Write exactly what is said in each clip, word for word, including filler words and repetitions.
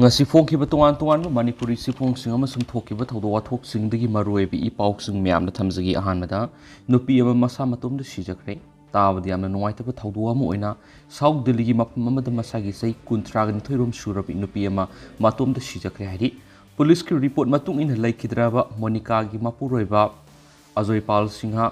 ꯉꯁꯤ ꯐꯣꯡꯈꯤꯕ ꯇꯣꯉꯥꯟ ꯇꯣꯉꯥꯟꯕ ꯃꯅꯤꯄꯨꯔꯤ ꯆꯦꯐꯣꯡꯁꯤꯡ ꯑꯃꯁꯨꯡ ꯊꯣꯛꯈꯤꯕ ꯊꯧꯗꯣꯛ ꯋꯥꯊꯣꯛꯁꯤꯡꯗꯒꯤ ꯃꯔꯨꯑꯣꯏꯕ ꯏ ꯄꯥꯎꯁꯤꯡ ꯃꯌꯥꯝꯗ ꯊꯝꯖꯒꯦ꯫ ꯑꯍꯥꯟꯕꯗ, ꯅꯨꯄꯤ ꯑꯃ ꯃꯁꯥ ꯃꯇꯣꯝꯗ ꯁꯤꯖꯈ꯭ꯔꯦ꯫ ꯇꯥꯕꯗ ꯌꯥꯝꯅ ꯅꯨꯡꯉꯥꯏꯇꯕ ꯊꯧꯗꯣꯛ ꯑꯃ ꯑꯣꯏꯅ ꯁꯥꯎꯠ ꯗꯤꯜꯂꯤꯒꯤ ꯃꯐꯝ ꯑꯃꯗ ꯃꯁꯥꯒꯤ ꯆꯍꯤ ꯀꯨꯟꯊ꯭ꯔꯥꯒ ꯅꯤꯊꯣꯏ ꯔꯣꯝ ꯁꯨꯔꯕꯤ ꯅꯨꯄꯤ ꯑꯃ ꯃꯇꯣꯝꯗ ꯁꯤꯖꯈ꯭ꯔꯦ ꯍꯥꯏꯔꯤ꯫ ꯄꯨꯂꯤꯁꯀꯤ ꯔꯤꯄꯣꯔꯠ ꯃꯇꯨꯡ ꯏꯟꯅ, ꯂꯩꯈꯤꯗ꯭ꯔꯕ ꯃꯣꯅꯤꯀꯥꯒꯤ ꯃꯄꯨꯔꯣꯏꯕ ꯑꯖꯣꯏ ꯄꯥꯜ ꯁꯤꯡꯍ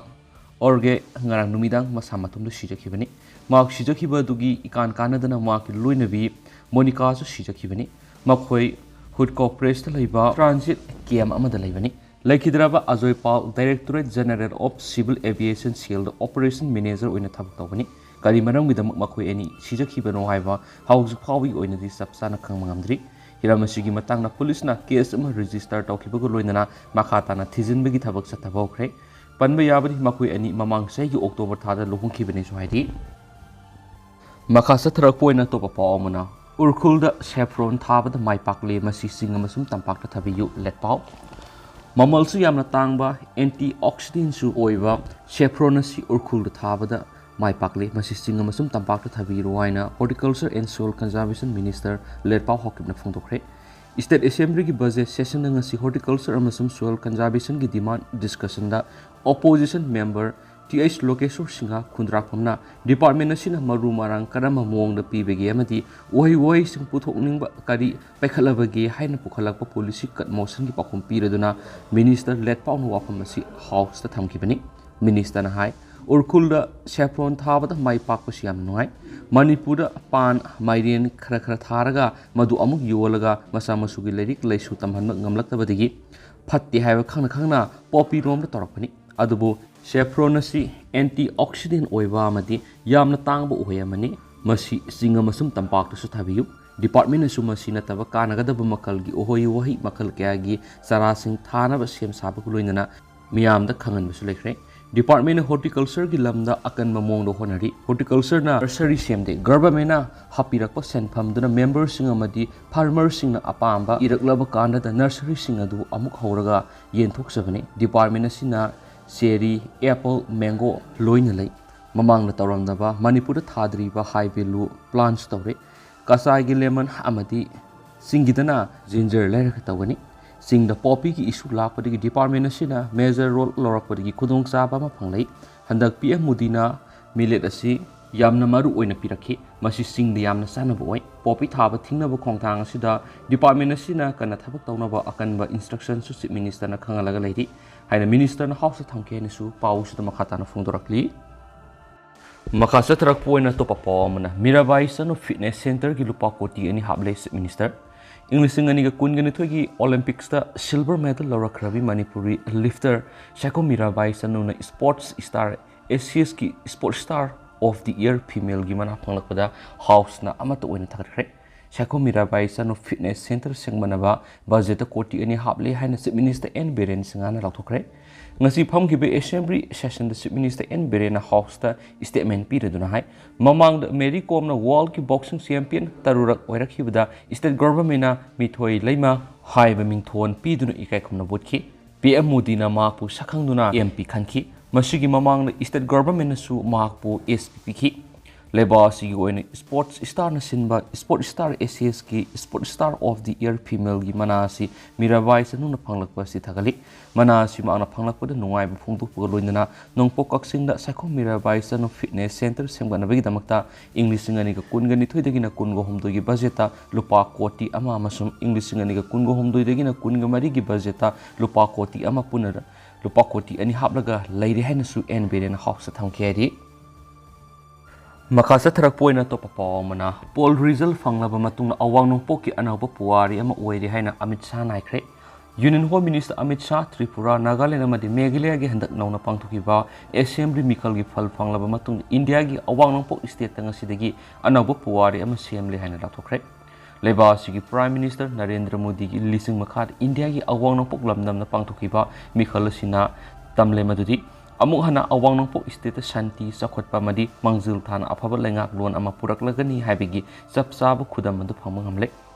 ꯑꯣꯔꯒꯦ ꯉꯔꯥꯡ ꯅꯨꯃꯤꯗꯥꯡ ꯃꯁꯥ ꯃꯇꯣꯝꯗ ꯁꯤꯖꯈꯤꯕꯅꯤ꯫ ꯃꯍꯥꯛ ꯁꯤꯖꯈꯤꯕ ꯑꯗꯨꯒꯤ ꯏꯀꯥꯟ ꯀꯥꯟꯅꯗꯅ ꯃꯍꯥꯛꯀꯤ ꯂꯣꯏꯅꯕꯤ ꯃꯣꯅꯤꯀꯥꯁꯨ ꯁꯤꯖꯈꯤꯕꯅꯤ꯫ ꯃꯈꯣꯏ ꯍꯨꯠꯀꯣ ꯄ꯭ꯔꯦꯁꯇ ꯂꯩꯕ ꯇ꯭ꯔꯥꯟꯖꯤꯠ ꯀꯦꯝ ꯑꯃꯗ ꯂꯩꯕꯅꯤ꯫ ꯂꯩꯈꯤꯗ꯭ꯔꯕ Ajoy Pal Directorate General of Civil Aviation ꯁꯦꯜꯗ ꯑꯣꯄꯔꯦꯁꯟ ꯃꯦꯅꯦꯖꯔ ꯑꯣꯏꯅ ꯊꯕꯛ ꯇꯧꯕꯅꯤ꯫ ꯀꯔꯤ ꯃꯔꯝꯒꯤꯗꯃꯛ ꯃꯈꯣꯏ ꯑꯅꯤ ꯁꯤꯖꯈꯤꯕꯅꯣ ꯍꯥꯏꯕ ꯍꯧꯖꯤꯛ ꯐꯥꯎꯕꯒꯤ ꯑꯣꯏꯅꯗꯤ ꯆꯞ ꯆꯥꯅ ꯈꯪꯕ ꯉꯝꯗ꯭ꯔꯤ꯫ ꯍꯤꯔꯝ ꯑꯁꯤꯒꯤ ꯃꯇꯥꯡꯗ ꯄꯨꯂꯤꯁꯅ ꯀꯦꯁ ꯑꯃ ꯔꯦꯖꯤꯁꯇꯔ ꯇꯧꯈꯤꯕꯒ ꯂꯣꯏꯅꯅ ꯃꯈꯥ ꯇꯥꯅ ꯊꯤꯖꯤꯟꯕꯒꯤ ꯊꯕꯛ ꯆꯠꯊꯕ ꯍꯧꯈ꯭ꯔꯦ꯫ ꯄꯟꯕ ꯌꯥꯕꯗꯤ, ꯃꯈꯣꯏ ꯑꯅꯤ ꯃꯃꯥꯡ ꯆꯍꯤꯒꯤ ꯑꯣꯛꯇꯣꯕꯔ ꯊꯥꯗ ꯂꯨꯍꯣꯡꯈꯤꯕꯅꯤꯁꯨ ꯍꯥꯏꯔꯤ꯫ ꯃꯈꯥ ꯆꯠꯊꯔꯛꯄ ꯑꯣꯏꯅ ꯑꯇꯣꯞꯄ ꯄꯥꯎ ꯑꯃꯅ, ꯎꯔꯈꯨꯜꯗ ꯁꯦꯐ꯭ꯔꯣꯟ ꯊꯥꯕꯗ ꯃꯥꯏ ꯄꯥꯛꯂꯦ, ꯃꯁꯤ ꯆꯤꯡ ꯑꯃꯁꯨꯡ ꯇꯝꯄꯥꯛꯇ ꯊꯥꯕꯤꯌꯨ꯫ ꯂꯦꯠꯄꯥꯎ꯫ ꯃꯃꯜꯁꯨ ꯌꯥꯝꯅ ꯇꯥꯡꯕ, ꯑꯦꯟꯇꯤ ꯑꯣꯛꯁꯤꯗꯦꯟꯁꯨ ꯑꯣꯏꯕ ꯁꯦꯐ꯭ꯔꯣꯟ ꯑꯁꯤ ꯎꯔꯈꯨꯜꯗ ꯊꯥꯕꯗ ꯃꯥꯏ ꯄꯥꯛꯂꯦ꯫ ꯃꯁꯤ ꯆꯤꯡ ꯑꯃꯁꯨꯡ ꯇꯝꯄꯥꯛꯇ ꯊꯥꯕꯤꯔꯣ ꯍꯥꯏꯅ Horticulture and Soil Conservation Minister ꯂꯦꯠꯄꯥꯎ ꯍꯥꯎꯀꯤꯞꯅ ꯐꯣꯡꯗꯣꯛꯈ꯭ꯔꯦ꯫ State Assemblyꯒꯤ budget sessionꯗ ꯉꯁꯤ Horticulture ꯑꯃꯁꯨꯡ Soil Conservationꯒꯤ demand discussionꯗ opposition member T H Lokeshore Singh ꯈꯨꯟꯗ꯭ꯔꯥꯛꯄꯝꯅ department ꯑꯁꯤꯅ ꯃꯔꯨ ꯃꯔꯥꯡ ꯀꯔꯝꯕ ꯃꯑꯣꯡꯗ ꯄꯤꯕꯒꯦ ꯑꯃꯗꯤ ꯎꯍꯩ ꯋꯥꯍꯩꯁꯤꯡ ꯄꯨꯊꯣꯛꯅꯤꯡꯕ ꯀꯔꯤ ꯄꯥꯏꯈꯠꯂꯕꯒꯦ ꯍꯥꯏꯅ ꯄꯨꯈꯠꯂꯛꯄ policy cut motionꯒꯤ ꯄꯥꯎꯈꯨꯝ ꯄꯤꯔꯗꯨꯅ Minister ꯂꯦꯠꯄꯥꯎꯅ ꯋꯥꯐꯝ ꯑꯁꯤ Houseꯇ ꯊꯝꯈꯤꯕꯅꯤ꯫ Ministerꯅ ꯍꯥꯏ, ꯎꯔꯈꯨꯜꯗ ꯁꯦꯐ꯭ꯔꯣꯟ ꯊꯥꯕꯗ ꯃꯥꯏ ꯄꯥꯛꯄꯁꯤ ꯌꯥꯝꯅ ꯅꯨꯡꯉꯥꯏ꯫ ꯃꯅꯤꯄꯨꯔꯗ ꯄꯥꯟ, ꯃꯥꯏꯔꯦꯟ ꯈꯔ ꯈꯔ ꯊꯥꯔꯒ ꯃꯗꯨ ꯑꯃꯨꯛ ꯌꯣꯜꯂꯒ ꯃꯆꯥ ꯃꯁꯨꯒꯤ ꯂꯥꯏꯔꯤꯛ ꯂꯥꯏꯁꯨ ꯇꯝꯍꯟꯕ ꯉꯝꯂꯛꯇꯕꯗꯒꯤ ꯐꯠꯇꯦ ꯍꯥꯏꯕ ꯈꯪꯅ ꯈꯪꯅ ꯄꯣꯄꯤꯔꯣꯝꯗ ꯇꯧꯔꯛꯄꯅꯤ꯫ ꯑꯗꯨꯕꯨ ꯁꯦꯐ꯭ꯔꯣꯟ ꯑꯁꯤ antioxidant ꯑꯣꯏꯕ ꯑꯃꯗꯤ ꯌꯥꯝꯅ ꯇꯥꯡꯕ ꯎꯍꯩ ꯑꯃꯅꯤ꯫ ꯃꯁꯤ ꯆꯤꯡ ꯑꯃꯁꯨꯡ ꯇꯝꯄꯥꯛꯇꯁꯨ ꯊꯥꯕꯤꯌꯨ꯫ Departmentꯅꯁꯨ ꯃꯁꯤ ꯅꯠꯇꯕ ꯀꯥꯟꯅꯒꯗꯕ ꯃꯈꯜꯒꯤ ꯎꯍꯩ ꯋꯥꯍꯩ ꯃꯈꯜ ꯀꯌꯥꯒꯤ ꯆꯥꯔꯥꯁꯤꯡ ꯊꯥꯅꯕ ꯁꯦꯝ ꯁꯥꯕꯒ ꯂꯣꯏꯅꯅ ꯃꯤꯌꯥꯝꯗ ꯈꯪꯍꯟꯕꯁꯨ ꯂꯩꯈ꯭ꯔꯦ꯫ Departmentꯅ Horticultureꯒꯤ ꯂꯝꯗ ꯑꯀꯟꯕ ꯃꯑꯣꯡꯗ ꯍꯣꯠꯅꯔꯤ꯫ Horticultureꯅ nursery ꯁꯦꯝꯗꯦ꯫ Governmentꯅ ꯍꯥꯞꯄꯤꯔꯛꯄ ꯁꯦꯟꯐꯝꯗꯨꯅ memberꯁꯤꯡ ꯑꯃꯗꯤ farmerꯁꯤꯡꯅ ꯑꯄꯥꯝꯕ ꯏꯔꯛꯂꯕ ꯀꯥꯟꯗꯗ nurseryꯁꯤꯡ ꯑꯗꯨ ꯑꯃꯨꯛ ꯍꯧꯔꯒ ꯌꯦꯟꯊꯣꯛꯆꯕꯅꯤ꯫ Department ꯑꯁꯤꯅ cherry, apple, mango ꯂꯣꯏꯅ ꯂꯩ꯫ ꯃꯃꯥꯡꯗ ꯇꯧꯔꯝꯗꯕ ꯃꯅꯤꯄꯨꯔꯗ ꯊꯥꯗ꯭ꯔꯤꯕ high value plantꯁꯨ ꯇꯧꯔꯦ꯫ ꯀꯆꯥꯏꯒꯤ lemon ꯑꯃꯗꯤ ꯆꯤꯡꯒꯤꯗꯅ ꯖꯤꯟꯖꯔ ꯂꯩꯔꯒ ꯇꯧꯒꯅꯤ꯫ ꯆꯤꯡꯗ ꯄꯣꯄꯤꯒꯤ ꯏꯁꯨ ꯂꯥꯛꯄꯗꯒꯤ ꯗꯤꯄꯥꯔꯠꯃꯦꯟ ꯑꯁꯤꯅ ꯃꯦꯖꯔ ꯔꯣꯜ ꯂꯧꯔꯛꯄꯗꯒꯤ ꯈꯨꯗꯣꯡꯆꯥꯕ ꯑꯃ ꯐꯪꯂꯛꯏ꯫ ꯍꯟꯗꯛ ꯄꯤ ꯑꯦꯝ ꯃꯣꯗꯤꯅ ꯃꯤꯂꯦꯠ ꯑꯁꯤ ꯌꯥꯝꯅ ꯃꯔꯨ ꯑꯣꯏꯅ ꯄꯤꯔꯛꯈꯤ꯫ ꯃꯁꯤ ꯆꯤꯡꯗ ꯌꯥꯝꯅ ꯆꯥꯟꯅꯕ ꯑꯣꯏ꯫ ꯄꯣꯄꯤ ꯊꯥꯕ ꯊꯤꯡꯅꯕ ꯈꯣꯡꯊꯥꯡ ꯑꯁꯤꯗ ꯗꯤꯄꯥꯔꯠꯃꯦꯟ ꯑꯁꯤꯅ ꯀꯟꯅ ꯊꯕꯛ ꯇꯧꯅꯕ ꯑꯀꯟꯕ ꯏꯟꯁꯇ꯭ꯔꯛꯁꯟꯁꯨ ꯆꯤꯐ ꯃꯤꯅꯤꯁꯇꯔꯅ ꯈꯪꯍꯜꯂꯒ ꯂꯩꯔꯤ ꯍꯥꯏꯅ ꯃꯤꯅꯤꯁꯇꯔꯅ ꯍꯥꯎꯁꯇ ꯊꯝꯈꯤ ꯍꯥꯏꯅꯁꯨ ꯄꯥꯎꯁꯤꯗ ꯃꯈꯥ ꯇꯥꯅ ꯐꯣꯡꯗꯣꯔꯛꯂꯤ꯫ ꯃꯈꯥ ꯆꯠꯊꯔꯛꯄ ꯑꯣꯏꯅ ꯑꯇꯣꯞꯄ ꯄꯥꯎ ꯑꯃꯅ, ꯃꯤꯔꯥꯕꯥꯏ ꯆꯅꯨ ꯐꯤꯠꯅꯦꯁ ꯁꯦꯟꯇꯔꯒꯤ ꯂꯨꯄꯥ ꯀꯣꯇꯤ ꯑꯅꯤ ꯍꯥꯞꯂꯦ ꯆꯤꯐ ꯃꯤꯅꯤꯁꯇꯔ꯫ ꯏꯪ ꯂꯤꯁꯤꯡ ꯑꯅꯤꯒ ꯀꯨꯟꯒ ꯅꯤꯊꯣꯏꯒꯤ ꯑꯣꯂꯤꯝꯄꯤꯛꯁꯇ ꯁꯤꯜꯚꯔ ꯃꯦꯗꯜ ꯂꯧꯔꯛꯈ꯭ꯔꯕꯤ ꯃꯅꯤꯄꯨꯔꯤ ꯂꯤꯐꯇꯔ ꯁꯥꯏꯈꯣꯝ ꯃꯤꯔꯥꯕꯥꯏ ꯆꯅꯨꯅ ꯏꯁꯄꯣꯔꯠꯁ ꯁ꯭ꯇꯥꯔ, ꯑꯦꯁꯤꯌꯥꯁꯀꯤ sports star of the year ꯐꯤꯃꯦꯜꯒꯤ ꯃꯅꯥ ꯐꯪꯂꯛꯄꯗ ꯍꯥꯎꯁꯅ ꯑꯃꯠꯇ ꯑꯣꯏꯅ ꯊꯥꯒꯠꯈ꯭ꯔꯦ꯫ ꯁꯥꯏꯈꯣꯝ ꯃꯤꯔꯥꯕꯥꯏ ꯆꯅꯨ ꯐꯤꯠꯅꯦꯁ ꯁꯦꯟꯇꯔ ꯁꯦꯝꯒꯠꯅꯕ ꯕꯖꯦꯠꯇ ꯀꯣꯇꯤ ꯑꯅꯤ ꯍꯥꯞꯂꯦ ꯍꯥꯏꯅ ꯆꯤꯐ ꯃꯤꯅꯤꯁꯇꯔ ꯑꯦꯟ ꯕꯤꯔꯦꯟ ꯁꯤꯡꯍꯅ ꯂꯥꯎꯊꯣꯛꯈ꯭ꯔꯦ꯫ ꯉꯁꯤ ꯐꯝꯈꯤꯕ ꯑꯦꯁꯦꯝꯕ꯭ꯂꯤ ꯁꯦꯁꯟꯗ ꯆꯤꯐ ꯃꯤꯅꯤꯁꯇꯔ ꯑꯦꯟ ꯕꯤꯔꯦꯟꯅ ꯍꯥꯎꯁꯇ ꯁ꯭ꯇꯦꯠꯃꯦꯟ ꯄꯤꯔꯗꯨꯅ ꯍꯥꯏ, ꯃꯃꯥꯡꯗ ꯃꯦꯔꯤ ꯀꯣꯝꯅ ꯋꯥꯔꯜꯗꯀꯤ ꯕꯣꯛꯁꯤꯡ ꯆꯦꯝꯄꯤꯌꯟ ꯇꯔꯨꯔꯛ ꯑꯣꯏꯔꯛꯈꯤꯕꯗ ꯁ꯭ꯇꯦꯠ ꯒꯣꯚꯔꯟꯃꯦꯟꯅ ꯃꯤꯊꯣꯏ ꯂꯩꯃ ꯍꯥꯏꯕ ꯃꯤꯡꯊꯣꯟ ꯄꯤꯗꯨꯅ ꯏꯀꯥꯏ ꯈꯨꯝꯅꯕ ꯎꯠꯈꯤ꯫ ꯄꯤ ꯑꯦꯝ ꯃꯣꯗꯤꯅ ꯃꯍꯥꯛꯄꯨ ꯁꯛꯈꯪꯗꯨꯅ ꯑꯦꯝ ꯄꯤ ꯈꯟꯈꯤ꯫ ꯃꯁꯤꯒꯤ ꯃꯃꯥꯡꯗ ꯁ꯭ꯇꯦꯠ ꯒꯣꯚꯔꯟꯃꯦꯟꯅꯁꯨ ꯃꯍꯥꯛꯄꯨ ꯑꯦꯁ ꯄꯤ ꯄꯤꯈꯤ꯫ ꯂꯩꯕꯥꯛ ꯑꯁꯤꯒꯤ ꯑꯣꯏꯅ ꯏꯁꯄꯣꯔꯠꯁ ꯁ꯭ꯇꯥꯔꯅ ꯁꯤꯟꯕ ꯏꯁꯄꯣꯔꯠꯁ ꯁ꯭ꯇꯥꯔ ꯑꯦꯁꯤꯌꯥꯁꯀꯤ sports star of the year ꯐꯤꯃꯦꯜꯒꯤ ꯃꯅꯥ ꯑꯁꯤ ꯃꯤꯔꯥꯕꯥꯏ ꯆꯅꯨꯅ ꯐꯪꯂꯛꯄ ꯑꯁꯤ ꯊꯥꯒꯠꯂꯤ꯫ ꯃꯅꯥ ꯑꯁꯤ ꯃꯍꯥꯛꯅ ꯐꯪꯂꯛꯄꯗ ꯅꯨꯡꯉꯥꯏꯕ ꯐꯣꯡꯗꯣꯛꯄꯒ ꯂꯣꯏꯅꯅ ꯅꯣꯡꯄꯣꯛ ꯀꯛꯆꯤꯡꯗ ꯁꯥꯏꯈꯣꯝ ꯃꯤꯔꯥꯕꯥꯏ ꯆꯅꯨ ꯐꯤꯠꯅꯦꯁ ꯁꯦꯟꯇꯔ ꯁꯦꯝꯒꯠꯅꯕꯒꯤꯗꯃꯛꯇ ꯏꯪ ꯂꯤꯁꯤꯡ ꯑꯅꯤꯒ ꯀꯨꯟꯒ ꯅꯤꯊꯣꯏꯗꯒꯤꯅ ꯀꯨꯟꯒ ꯍꯨꯝꯗꯣꯏꯒꯤ ꯕꯖꯦꯠꯇ ꯂꯨꯄꯥ ꯀꯣꯇꯤ ꯑꯃ ꯑꯃꯁꯨꯡ ꯏꯪ ꯂꯤꯁꯤꯡ ꯑꯅꯤꯒ ꯀꯨꯟꯒ ꯍꯨꯝꯗꯣꯏꯗꯒꯤꯅ ꯀꯨꯟꯒ ꯃꯔꯤꯒꯤ ꯕꯖꯦꯠꯇ ꯂꯨꯄꯥ ꯀꯣꯇꯤ ꯑꯃ ꯄꯨꯟꯅ ꯂꯨꯄꯥ ꯀꯣꯇꯤ ꯑꯅꯤ ꯍꯥꯞꯂꯒ ꯂꯩꯔꯦ ꯍꯥꯏꯅꯁꯨ ꯑꯦꯟ ꯕꯤꯔꯦꯟꯅ ꯍꯥꯎꯁꯇ ꯊꯝꯈꯤ ꯍꯥꯏꯔꯤ꯫ ꯃꯈꯥ ꯆꯠꯊꯔꯛꯄ ꯑꯣꯏꯅ ꯑꯇꯣꯞꯄ ꯄꯥꯎ ꯑꯃꯅ, ꯄꯣꯜ ꯔꯤꯖꯜ ꯐꯪꯂꯕ ꯃꯇꯨꯡꯗ ꯑꯋꯥꯡ ꯅꯣꯡꯄꯣꯛꯀꯤ ꯑꯅꯧꯕ ꯄꯨꯋꯥꯔꯤ ꯑꯃ ꯑꯣꯏꯔꯦ ꯍꯥꯏꯅ ꯑꯃꯤꯠ ꯁꯥꯍꯅ ꯍꯥꯏꯈ꯭ꯔꯦ꯫ Union home minister Amit Shah Tripura, Nagaland ꯑꯃꯗꯤ ꯃꯦꯘꯥꯂꯌꯥꯒꯤ ꯍꯟꯗꯛ ꯅꯧꯅ ꯄꯥꯡꯊꯣꯛꯈꯤꯕ ꯑꯦꯁꯦꯝꯕ꯭ꯂꯤ ꯃꯤꯈꯜꯒꯤ ꯐꯜ ꯐꯪꯂꯕ ꯃꯇꯨꯡꯗ ꯏꯟꯗꯤꯌꯥꯒꯤ ꯑꯋꯥꯡ ꯅꯣꯡꯄꯣꯛ ꯁ꯭ꯇꯦꯠꯇ ꯉꯁꯤꯗꯒꯤ ꯑꯅꯧꯕ ꯄꯨꯋꯥꯔꯤ ꯑꯃ ꯁꯦꯝꯂꯦ ꯍꯥꯏꯅ ꯂꯥꯎꯊꯣꯛꯈ꯭ꯔꯦ꯫ ꯂꯩꯕꯥꯛ ꯑꯁꯤꯒꯤ ꯄ꯭ꯔꯥꯏꯝ ꯃꯤꯅꯤꯁꯇꯔ ꯅꯔꯦꯟꯗ꯭ꯔ ꯃꯣꯗꯤꯒꯤ ꯂꯤꯆꯤꯡ ꯃꯈꯥꯗ ꯏꯟꯗꯤꯌꯥꯒꯤ ꯑꯋꯥꯡ ꯅꯣꯡꯄꯣꯛ ꯂꯝꯗꯝꯗ ꯄꯥꯡꯊꯣꯛꯈꯤꯕ ꯃꯤꯈꯜ ꯑꯁꯤꯅ ꯇꯝꯂꯦ ꯃꯗꯨꯗꯤ ꯑꯃꯨꯛ ꯍꯟꯅ ꯑꯋꯥꯡ ꯅꯣꯡꯄꯣꯛ ꯁ꯭ꯇꯦꯠꯇ ꯁꯥꯟꯇꯤ, ꯆꯥꯎꯈꯠꯄ ꯑꯃꯗꯤ ꯃꯥꯡꯖꯤꯜ ꯊꯥꯅ ꯑꯐꯕ ꯂꯩꯉꯥꯛꯂꯣꯟ ꯑꯃ ꯄꯨꯔꯛꯂꯒꯅꯤ ꯍꯥꯏꯕꯒꯤ ꯆꯞ ꯆꯥꯕ ꯈꯨꯗꯝ ꯑꯗꯨ ꯐꯪꯕ ꯉꯝꯂꯦ꯫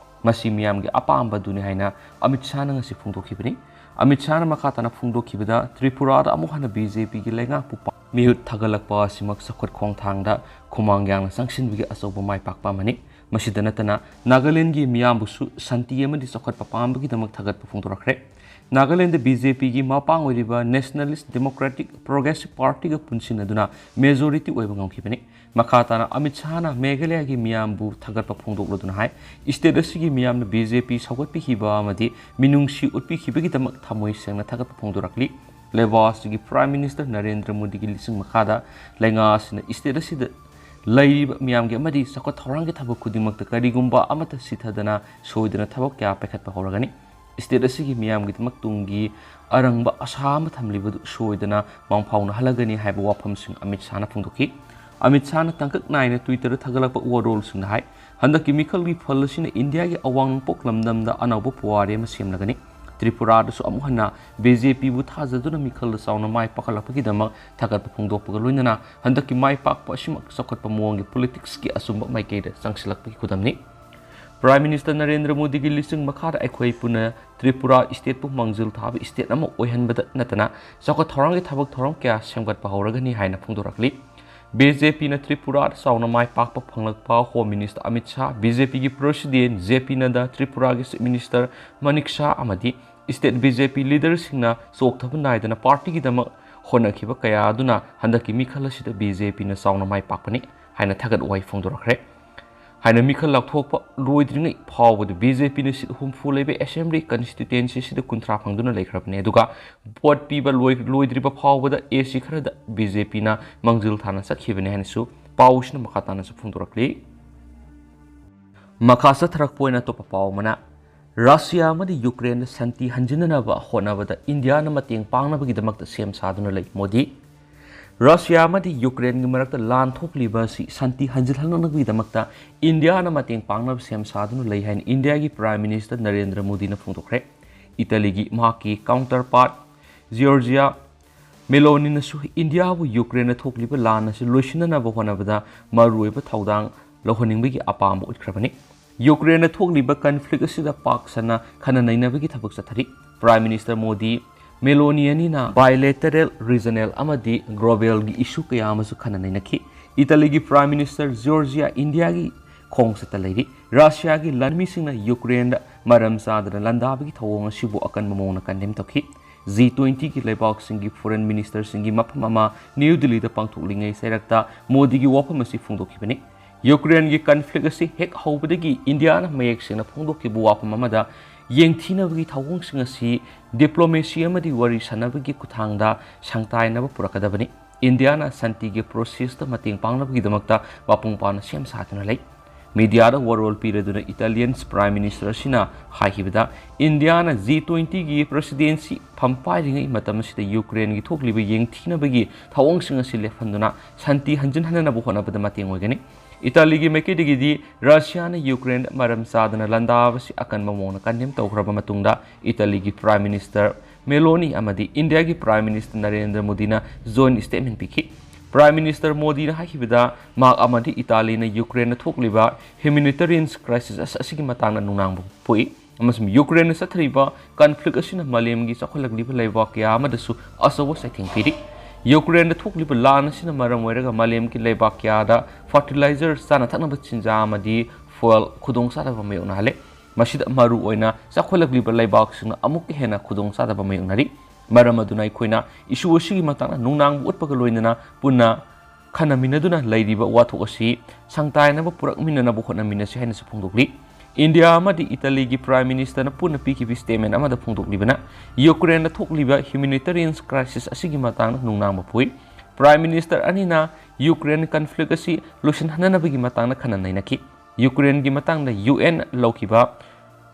ꯃꯁꯤ ꯃꯤꯌꯥꯝꯒꯤ ꯑꯄꯥꯝꯕ ꯑꯗꯨꯅꯤ ꯍꯥꯏꯅ ꯑꯃꯤꯠ ꯁꯥꯍꯅ ꯉꯁꯤ ꯐꯣꯡꯗꯣꯛꯈꯤꯕꯅꯤ꯫ ꯑꯃꯤꯠ ꯁꯥꯍꯅ ꯃꯈꯥ ꯇꯥꯅ ꯐꯣꯡꯗꯣꯛꯈꯤꯕꯗ, ꯇ꯭ꯔꯤꯄꯨꯔꯥꯗ ꯑꯃꯨꯛ ꯍꯟꯅ ꯕꯤ ꯖꯦ ꯄꯤꯒꯤ ꯂꯩꯉꯥꯛꯄꯨ ꯄꯥ-, ꯃꯤꯍꯨꯠ ꯊꯥꯒꯠꯂꯛꯄ ꯑꯁꯤꯃꯛ ꯆꯥꯎꯈꯠ ꯈꯣꯡꯊꯥꯡꯗ ꯈꯨꯃꯥꯡ ꯌꯥꯡꯅ ꯆꯪꯁꯤꯟꯕꯒꯤ ꯑꯆꯧꯕ ꯃꯥꯏ ꯄꯥꯛꯄ ꯑꯃꯅꯤ꯫ ꯃꯁꯤꯗ ꯅꯠꯇꯅ ꯅꯥꯒꯥꯂꯦꯟꯗꯒꯤ ꯃꯤꯌꯥꯝꯕꯨꯁꯨ ꯁꯥꯟꯇꯤ ꯑꯃꯗꯤ ꯆꯥꯎꯈꯠꯄ ꯄꯥꯝꯕꯒꯤꯗꯃꯛ ꯊꯥꯒꯠꯄ ꯐꯣꯡꯗꯣꯔꯛꯈ꯭ꯔꯦ꯫ ꯅꯥꯒꯥꯂꯦꯟꯗ ꯕꯤ ꯖꯦ ꯄꯤꯒꯤ ꯃꯄꯥꯡ ꯑꯣꯏꯔꯤꯕ Nationalist Democratic Progressive Partyꯒ ꯄꯨꯟꯁꯤꯟꯅꯗꯨꯅ majority ꯑꯣꯏꯕ ꯉꯝꯈꯤꯕꯅꯤ꯫ ꯃꯈꯥ ꯇꯥꯅ ꯑꯃꯤꯠ ꯁꯥꯍꯅ ꯃꯦꯘꯥꯂꯌꯒꯤ ꯃꯤꯌꯥꯝꯕꯨ ꯊꯥꯒꯠꯄ ꯐꯣꯡꯗꯣꯛꯂꯗꯨꯅ ꯍꯥꯏ, state ꯑꯁꯤꯒꯤ ꯃꯤꯌꯥꯝꯅ ꯕꯤ ꯖꯦ ꯄꯤ ꯁꯧꯒꯠꯄꯤꯈꯤꯕ ꯑꯃꯗꯤ ꯃꯤꯅꯨꯡꯁꯤ ꯎꯠꯄꯤꯈꯤꯕꯒꯤꯗꯃꯛ ꯊꯃꯣꯏ ꯁꯦꯡꯅ ꯊꯥꯒꯠꯄ ꯐꯣꯡꯗꯣꯔꯛꯂꯤ꯫ ꯂꯩꯕꯥꯛ ꯑꯁꯤꯒꯤ Prime Minister ꯅꯔꯦꯟꯗ꯭ꯔ ꯃꯣꯗꯤꯒꯤ ꯂꯤꯆꯤꯡ ꯃꯈꯥꯗ ꯂꯩꯉꯥꯛ ꯑꯁꯤꯅ state ꯑꯁꯤꯗ ꯂꯩꯔꯤꯕ ꯃꯤꯌꯥꯝꯒꯤ ꯑꯃꯗꯤ ꯆꯥꯎꯈꯠ ꯊꯧꯔꯥꯡꯒꯤ ꯊꯕꯛ ꯈꯨꯗꯤꯡꯃꯛꯇ ꯀꯔꯤꯒꯨꯝꯕ ꯑꯃꯠꯇ ꯁꯤꯊꯗꯅ ꯁꯣꯏꯗꯅ ꯊꯕꯛ ꯀꯌꯥ ꯄꯥꯏꯈꯠꯄ ꯍꯧꯔꯒꯅꯤ꯫ State ꯑꯁꯤꯒꯤ ꯃꯤꯌꯥꯝꯒꯤꯗꯃꯛ ꯇꯨꯡꯒꯤ ꯑꯔꯪꯕ ꯑꯁꯥ ꯑꯃ ꯊꯝꯂꯤꯕꯗꯨ ꯁꯣꯏꯗꯅ ꯃꯪꯐꯥꯎꯅꯍꯜꯂꯒꯅꯤ ꯍꯥꯏꯕ ꯋꯥꯐꯝꯁꯤꯡ ꯑꯃꯤꯠ ꯁꯥꯍꯅ ꯐꯣꯡꯗꯣꯛꯈꯤ꯫ ꯑꯃꯤꯠ ꯁꯥꯍꯅ ꯇꯥꯡꯀꯛ ꯅꯥꯏꯅ Twitter ꯊꯥꯒꯠꯂꯛꯄ ꯋꯥꯔꯣꯜꯁꯤꯡꯗ ꯍꯥꯏ, ꯍꯟꯗꯛꯀꯤ ꯃꯤꯈꯜꯒꯤ ꯐꯜ ꯑꯁꯤꯅ ꯏꯟꯗꯤꯌꯥꯒꯤ ꯑꯋꯥꯡ ꯅꯣꯡꯄꯣꯛ ꯂꯝꯗꯝꯗ ꯑꯅꯧꯕ ꯄꯨꯋꯥꯔꯤ ꯑꯃ ꯁꯦꯝꯂꯒꯅꯤ꯫ ꯇ꯭ꯔꯤꯄꯨꯔꯥꯗꯁꯨ ꯑꯃꯨꯛ ꯍꯟꯅ ꯕꯤ ꯖꯦ ꯄꯤꯕꯨ ꯊꯥꯖꯗꯨꯅ ꯃꯤꯈꯜꯗ ꯆꯥꯎꯅ ꯃꯥꯏ ꯄꯥꯛꯍꯜꯂꯛꯄꯒꯤꯗꯃꯛ ꯊꯥꯒꯠꯄ ꯐꯣꯡꯗꯣꯛꯄꯒ ꯂꯣꯏꯅꯅ ꯍꯟꯗꯛꯀꯤ ꯃꯥꯏ ꯄꯥꯛꯄ ꯑꯁꯤꯃꯛ ꯆꯥꯎꯈꯠꯄ ꯃꯑꯣꯡꯒꯤ politicsꯀꯤ ꯑꯆꯨꯝꯕ ꯃꯥꯏꯀꯩꯗ ꯆꯪꯁꯤꯜꯂꯛꯄꯒꯤ ꯈꯨꯗꯝꯅꯤ꯫ Prime Minister ꯅꯔꯦꯟꯗ꯭ꯔ ꯃꯣꯗꯤꯒꯤ ꯂꯤꯆꯤꯡ ꯃꯈꯥꯗ ꯑꯩꯈꯣꯏ ꯄꯨꯟꯅ ꯇ꯭ꯔꯤꯄꯨꯔꯥ stateꯄꯨ ꯃꯥꯡꯖꯤꯜ ꯊꯥꯕ state ꯑꯃ ꯑꯣꯏꯍꯟꯕꯗ ꯅꯠꯇꯅ ꯆꯥꯎꯈꯠ ꯊꯧꯔꯥꯡꯒꯤ ꯊꯕꯛ ꯊꯧꯔꯝ ꯀꯌꯥ ꯁꯦꯝꯒꯠꯄ ꯍꯧꯔꯒꯅꯤ ꯍꯥꯏꯅ ꯐꯣꯡꯗꯣꯔꯛꯂꯤ꯫ ꯕꯤ ꯖꯦ ꯄꯤꯅ ꯇ꯭ꯔꯤꯄꯨꯔꯥꯗ ꯆꯥꯎꯅ ꯃꯥꯏ ꯄꯥꯛꯄ ꯐꯪꯂꯛꯄ Home Minister Amit Shah, B J ꯄꯤꯒꯤ President ꯖꯦ ꯄꯤ ꯅꯗꯥ, ꯇ꯭ꯔꯤꯄꯨꯔꯥꯒꯤ Chief Minister ꯃꯅꯤꯛ ꯁꯥꯍ ꯑꯃꯗꯤ state ꯕꯤ ꯖꯦ ꯄꯤ leaderꯁꯤꯡꯅ ꯆꯣꯛꯊꯕ ꯅꯥꯏꯗꯅ partyꯒꯤꯗꯃꯛ ꯍꯣꯠꯅꯈꯤꯕ ꯀꯌꯥ ꯑꯗꯨꯅ ꯍꯟꯗꯛꯀꯤ ꯃꯤꯈꯜ ꯑꯁꯤꯗ ꯕꯤ ꯖꯦ ꯄꯤꯅ ꯆꯥꯎꯅ ꯃꯥꯏ ꯄꯥꯛꯄꯅꯤ ꯍꯥꯏꯅ ꯊꯥꯒꯠ ꯋꯥꯍꯩ ꯐꯣꯡꯗꯣꯔꯛꯈ꯭ꯔꯦ꯫ ꯍꯥꯏꯅ ꯃꯤꯈꯜ ꯂꯥꯎꯊꯣꯛꯄ ꯂꯣꯏꯗ꯭ꯔꯤꯉꯩ ꯐꯥꯎꯕꯗ ꯕꯤ ꯖꯦ ꯄꯤꯅ seat ꯍꯨꯝꯐꯨ ꯂꯩꯕ Assembly constituencyꯁꯤꯗ ꯀꯨꯟꯊ꯭ꯔꯥ ꯐꯪꯗꯨꯅ ꯂꯩꯈ꯭ꯔꯕꯅꯤ꯫ ꯑꯗꯨꯒ vote ꯄꯤꯕ ꯂꯣꯏ-, ꯂꯣꯏꯗ꯭ꯔꯤꯕ ꯐꯥꯎꯕꯗ A C ꯈꯔꯗ ꯕꯤ ꯖꯦ ꯄꯤꯅ ꯃꯥꯡꯖꯤꯜ ꯊꯥꯅ ꯆꯠꯈꯤꯕꯅꯤ ꯍꯥꯏꯅꯁꯨ ꯄꯥꯎꯁꯤꯅ ꯃꯈꯥ ꯇꯥꯅꯁꯨ ꯐꯣꯡꯗꯣꯔꯛꯂꯤ꯫ ꯃꯈꯥ ꯆꯠꯊꯔꯛꯄ ꯑꯣꯏꯅ ꯑꯇꯣꯞꯄ ꯄꯥꯎ ꯑꯃꯅ, ꯔꯁꯤꯌꯥ ꯑꯃꯗꯤ ꯌꯨꯀ꯭ꯔꯦꯟꯗ ꯁꯥꯟꯇꯤ ꯍꯟꯖꯤꯟꯅꯅꯕ ꯍꯣꯠꯅꯕꯗ ꯏꯟꯗꯤꯌꯥꯅ ꯃꯇꯦꯡ ꯄꯥꯡꯅꯕꯒꯤꯗꯃꯛꯇ ꯁꯦꯝ ꯁꯥꯗꯨꯅ ꯂꯩ꯫ ꯃꯣꯗꯤ, ꯔꯁꯤꯌꯥ ꯑꯃꯗꯤ ꯌꯨꯀ꯭ꯔꯦꯟꯒꯤ ꯃꯔꯛꯇ ꯂꯥꯟ ꯊꯣꯛꯂꯤꯕ ꯑꯁꯤ ꯁꯥꯟꯇꯤ ꯍꯟꯖꯤꯜꯍꯟꯅꯕꯒꯤꯗꯃꯛꯇ ꯏꯟꯗꯤꯌꯥꯅ ꯃꯇꯦꯡ ꯄꯥꯡꯅꯕ ꯁꯦꯝ ꯁꯥꯗꯨꯅ ꯂꯩ ꯍꯥꯏꯅ ꯏꯟꯗꯤꯌꯥꯒꯤ Prime Minister ꯅꯔꯦꯟꯗ꯭ꯔ ꯃꯣꯗꯤꯅ ꯐꯣꯡꯗꯣꯛꯈ꯭ꯔꯦ꯫ ꯏꯇꯥꯂꯤꯒꯤ ꯃꯍꯥꯛꯀꯤ counterpart ꯖꯤꯑꯣꯔꯖꯤꯌꯥ ꯃꯦꯂꯣꯅꯤꯅꯁꯨ ꯏꯟꯗꯤꯌꯥꯕꯨ ꯌꯨꯀ꯭ꯔꯦꯟꯗ ꯊꯣꯛꯂꯤꯕ ꯂꯥꯟ ꯑꯁꯤ ꯂꯣꯏꯁꯤꯟꯅꯅꯕ ꯍꯣꯠꯅꯕꯗ ꯃꯔꯨꯑꯣꯏꯕ ꯊꯧꯗꯥꯡ ꯂꯧꯍꯟꯅꯤꯡꯕꯒꯤ ꯑꯄꯥꯝꯕ ꯎꯠꯈ꯭ꯔꯕꯅꯤ꯫ ꯌꯨꯀ꯭ꯔꯦꯟꯗ ꯊꯣꯛꯂꯤꯕ conflict ꯑꯁꯤꯗ ꯄꯥꯛ ꯁꯟꯅ ꯈꯟꯅ ꯅꯩꯅꯕꯒꯤ ꯊꯕꯛ ꯆꯠꯊꯔꯤ꯫ Prime Minister ꯃꯣꯗꯤ, ꯃꯦꯂꯣꯅꯤ ꯑꯅꯤꯅ bilateral, regional ꯑꯃꯗꯤ globalꯒꯤ issue ꯀꯌꯥ ꯑꯃꯁꯨ ꯈꯟꯅ ꯅꯩꯅꯈꯤ꯫ ꯏꯇꯥꯂꯤꯒꯤ Prime Minister ꯖꯤꯑꯣꯔꯖꯤꯌꯥ ꯏꯟꯗꯤꯌꯥꯒꯤ ꯈꯣꯡꯆꯠꯇ ꯂꯩꯔꯤ꯫ ꯔꯁꯤꯌꯥꯒꯤ ꯂꯥꯟꯃꯤꯁꯤꯡꯅ ꯌꯨꯀ꯭ꯔꯦꯟꯗ ꯃꯔꯝ ꯆꯥꯗꯅ ꯂꯥꯟꯗꯥꯕꯒꯤ ꯊꯧꯑꯣꯡ ꯑꯁꯤꯕꯨ ꯑꯀꯟꯕ ꯃꯑꯣꯡꯗ ꯀꯟꯗꯦꯝ ꯇꯧꯈꯤ꯫ ꯖꯤ ꯇ꯭ꯋꯦꯟꯇꯤꯒꯤ ꯂꯩꯕꯥꯛꯁꯤꯡꯒꯤ ꯐꯣꯔꯦꯟ ꯃꯤꯅꯤꯁꯇꯔꯁꯤꯡꯒꯤ ꯃꯐꯝ ꯑꯃ ꯅ꯭ꯌꯨ ꯗꯤꯜꯂꯤꯗ ꯄꯥꯡꯊꯣꯛꯂꯤꯉꯩ ꯆꯩꯔꯛꯇ ꯃꯣꯗꯤꯒꯤ ꯋꯥꯐꯝ ꯑꯁꯤ ꯐꯣꯡꯗꯣꯛꯈꯤꯕꯅꯤ꯫ ꯌꯨꯀ꯭ꯔꯦꯟꯒꯤ ꯀꯟꯐ꯭ꯂꯤꯛ ꯑꯁꯤ ꯍꯦꯛ ꯍꯧꯕꯗꯒꯤ ꯏꯟꯗꯤꯌꯥꯅ ꯃꯌꯦꯛ ꯁꯦꯡꯅ ꯐꯣꯡꯗꯣꯛꯈꯤꯕ ꯋꯥꯐꯝ ꯑꯃꯗ, ꯌꯦꯡꯊꯤꯅꯕꯒꯤ ꯊꯧꯑꯣꯡꯁꯤꯡ ꯑꯁꯤ ꯗꯤꯄ꯭ꯂꯣꯃꯦꯁꯤ ꯑꯃꯗꯤ ꯋꯥꯔꯤ ꯁꯥꯟꯅꯕꯒꯤ ꯈꯨꯠꯊꯥꯡꯗ ꯁꯪꯇꯥꯏꯅꯕ ꯄꯨꯔꯛꯀꯗꯕꯅꯤ꯫ ꯏꯟꯗꯤꯌꯥꯅ ꯁꯥꯟꯇꯤꯒꯤ ꯄ꯭ꯔꯣꯁꯦꯁꯇ ꯃꯇꯦꯡ ꯄꯥꯡꯅꯕꯒꯤꯗꯃꯛꯇ ꯃꯄꯨꯡ ꯐꯥꯅ ꯁꯦꯝ ꯁꯥꯗꯨꯅ ꯂꯩ꯫ ꯃꯤꯗꯤꯌꯥꯗ ꯋꯥꯔꯣꯜ ꯄꯤꯔꯗꯨꯅ ꯏꯇꯥꯂꯤꯌꯟ ꯄ꯭ꯔꯥꯏꯝ ꯃꯤꯅꯤꯁꯇꯔ ꯑꯁꯤꯅ ꯍꯥꯏꯈꯤꯕꯗ, ꯏꯟꯗꯤꯌꯥꯅ ꯖꯤ ꯇ꯭ꯋꯦꯟꯇꯤꯒꯤ ꯄ꯭ꯔꯦꯁꯤꯗꯦꯟꯁꯤ ꯐꯝ ꯄꯥꯏꯔꯤꯉꯩ ꯃꯇꯝ ꯑꯁꯤꯗ ꯌꯨꯀ꯭ꯔꯦꯟꯒꯤ ꯊꯣꯛꯂꯤꯕ ꯌꯦꯡꯊꯤꯅꯕꯒꯤ ꯊꯧꯑꯣꯡꯁꯤꯡ ꯑꯁꯤ ꯂꯦꯞꯍꯟꯗꯨꯅ ꯁꯥꯟꯇꯤ ꯍꯟꯖꯤꯟꯍꯟꯅꯕ ꯍꯣꯠꯅꯕꯗ ꯃꯇꯦꯡ ꯑꯣꯏꯒꯅꯤ꯫ ꯏꯇꯥꯂꯤꯒꯤ ꯃꯥꯏꯀꯩꯗꯒꯤꯗꯤ ꯔꯁꯤꯌꯥꯅ ꯌꯨꯀ꯭ꯔꯦꯟꯗ ꯃꯔꯝ ꯆꯥꯗꯅ ꯂꯥꯟꯗꯥꯕꯁꯤ ꯑꯀꯟꯕ ꯃꯑꯣꯡꯗ ꯀꯟꯗꯦꯝ ꯇꯧꯈ꯭ꯔꯕ ꯃꯇꯨꯡꯗ, ꯏꯇꯥꯂꯤꯒꯤ ꯄ꯭ꯔꯥꯏꯝ ꯃꯤꯅꯤꯁꯇꯔ ꯃꯦꯂꯣꯅꯤ ꯑꯃꯗꯤ ꯏꯟꯗꯤꯌꯥꯒꯤ ꯄ꯭ꯔꯥꯏꯝ ꯃꯤꯅꯤꯁꯇꯔ ꯅꯔꯦꯟꯗ꯭ꯔ ꯃꯣꯗꯤꯅ ꯖꯣꯏꯟ ꯁ꯭ꯇꯦꯠꯃꯦꯟ ꯄꯤꯈꯤ꯫ ꯄ꯭ꯔꯥꯏꯝ ꯃꯤꯅꯤꯁꯇꯔ ꯃꯣꯗꯤꯅ ꯍꯥꯏꯈꯤꯕꯗ, ꯃꯍꯥꯛ ꯑꯃꯗꯤ ꯏꯇꯥꯂꯤꯅ ꯌꯨꯀ꯭ꯔꯦꯟꯗ ꯊꯣꯛꯂꯤꯕ ꯍ꯭ꯌꯨꯃꯦꯅꯤꯇꯦꯔꯤꯌꯟ ꯀ꯭ꯔꯥꯏꯁꯤꯁ ꯑꯁꯤꯒꯤ ꯃꯇꯥꯡꯗ ꯅꯨꯡꯅꯥꯡꯕ ꯄꯣꯛꯏ ꯑꯃꯁꯨꯡ ꯌꯨꯀ꯭ꯔꯦꯟꯗ ꯆꯠꯊꯔꯤꯕ ꯀꯟꯐ꯭ꯂꯤꯛ ꯑꯁꯤꯅ ꯃꯥꯂꯦꯝꯒꯤ ꯆꯥꯎꯈꯠꯂꯛꯂꯤꯕ ꯂꯩꯕꯥꯛ ꯀꯌꯥ ꯑꯃꯗꯁꯨ ꯑꯆꯧꯕ ꯆꯩꯊꯦꯡ ꯄꯤꯔꯤ꯫ ꯌꯨꯀ꯭ꯔꯦꯟꯗ ꯊꯣꯛꯂꯤꯕ ꯂꯥꯟ ꯑꯁꯤꯅ ꯃꯔꯝ ꯑꯣꯏꯔꯒ ꯃꯥꯂꯦꯝꯒꯤ ꯂꯩꯕꯥꯛ ꯀꯌꯥꯗ ꯐꯔꯇꯤꯂꯥꯏꯖꯔ, ꯆꯥꯅ ꯊꯛꯅꯕ ꯆꯤꯟꯖꯥꯛ ꯑꯃꯗꯤ ꯐꯨꯑꯦꯜ ꯈꯨꯗꯣꯡꯆꯥꯗꯕ ꯃꯥꯌꯣꯛꯅꯍꯜꯂꯦ꯫ ꯃꯁꯤꯗ ꯃꯔꯨꯑꯣꯏꯅ ꯆꯥꯎꯈꯠꯂꯛꯂꯤꯕ ꯂꯩꯕꯥꯛꯁꯤꯡꯅ ꯑꯃꯨꯛꯀ ꯍꯦꯟꯅ ꯈꯨꯗꯣꯡꯆꯥꯗꯕ ꯃꯥꯌꯣꯛꯅꯔꯤ꯫ ꯃꯔꯝ ꯑꯗꯨꯅ ꯑꯩꯈꯣꯏꯅ ꯏꯁꯨ ꯑꯁꯤꯒꯤ ꯃꯇꯥꯡꯗ ꯅꯨꯡꯅꯥꯡꯕ ꯎꯠꯄꯒ ꯂꯣꯏꯅꯅ ꯄꯨꯟꯅ ꯈꯟꯅꯃꯤꯟꯅꯗꯨꯅ ꯂꯩꯔꯤꯕ ꯋꯥꯊꯣꯛ ꯑꯁꯤ ꯁꯪꯇꯥꯏꯅꯕ ꯄꯨꯔꯛꯃꯤꯟꯅꯅꯕ ꯍꯣꯠꯅꯃꯤꯟꯅꯁꯤ ꯍꯥꯏꯅꯁꯨ ꯐꯣꯡꯗꯣꯛꯂꯤ꯫ ꯏꯟꯗꯤꯌꯥ ꯑꯃꯗꯤ ꯏꯇꯥꯂꯤꯒꯤ ꯄ꯭ꯔꯥꯏꯝ ꯃꯤꯅꯤꯁꯇꯔꯅ ꯄꯨꯟꯅ ꯄꯤꯈꯤꯕ ꯁ꯭ꯇꯦꯠꯃꯦꯟ ꯑꯃꯗ ꯐꯣꯡꯗꯣꯛꯂꯤꯕꯅ, ꯌꯨꯀ꯭ꯔꯦꯟꯗ ꯊꯣꯛꯂꯤꯕ ꯍ꯭ꯌꯨꯃꯦꯅꯤꯇꯦꯔꯤꯌꯟ ꯀ꯭ꯔꯥꯏꯁꯤꯁ ꯑꯁꯤꯒꯤ ꯃꯇꯥꯡꯗ ꯅꯨꯡꯅꯥꯡꯕ ꯄꯣꯛꯏ꯫ ꯄ꯭ꯔꯥꯏꯝ ꯃꯤꯅꯤꯁꯇꯔ ꯑꯅꯤꯅ ꯌꯨꯀ꯭ꯔꯦꯟ ꯀꯟꯐ꯭ꯂꯤꯛ ꯑꯁꯤ ꯂꯣꯏꯁꯤꯟꯍꯟꯅꯕꯒꯤ ꯃꯇꯥꯡꯗ ꯈꯟꯅ ꯅꯩꯅꯈꯤ꯫ ꯌꯨꯀ꯭ꯔꯦꯟꯒꯤ ꯃꯇꯥꯡꯗ ꯌꯨ ꯑꯦꯟ ꯂꯧꯈꯤꯕ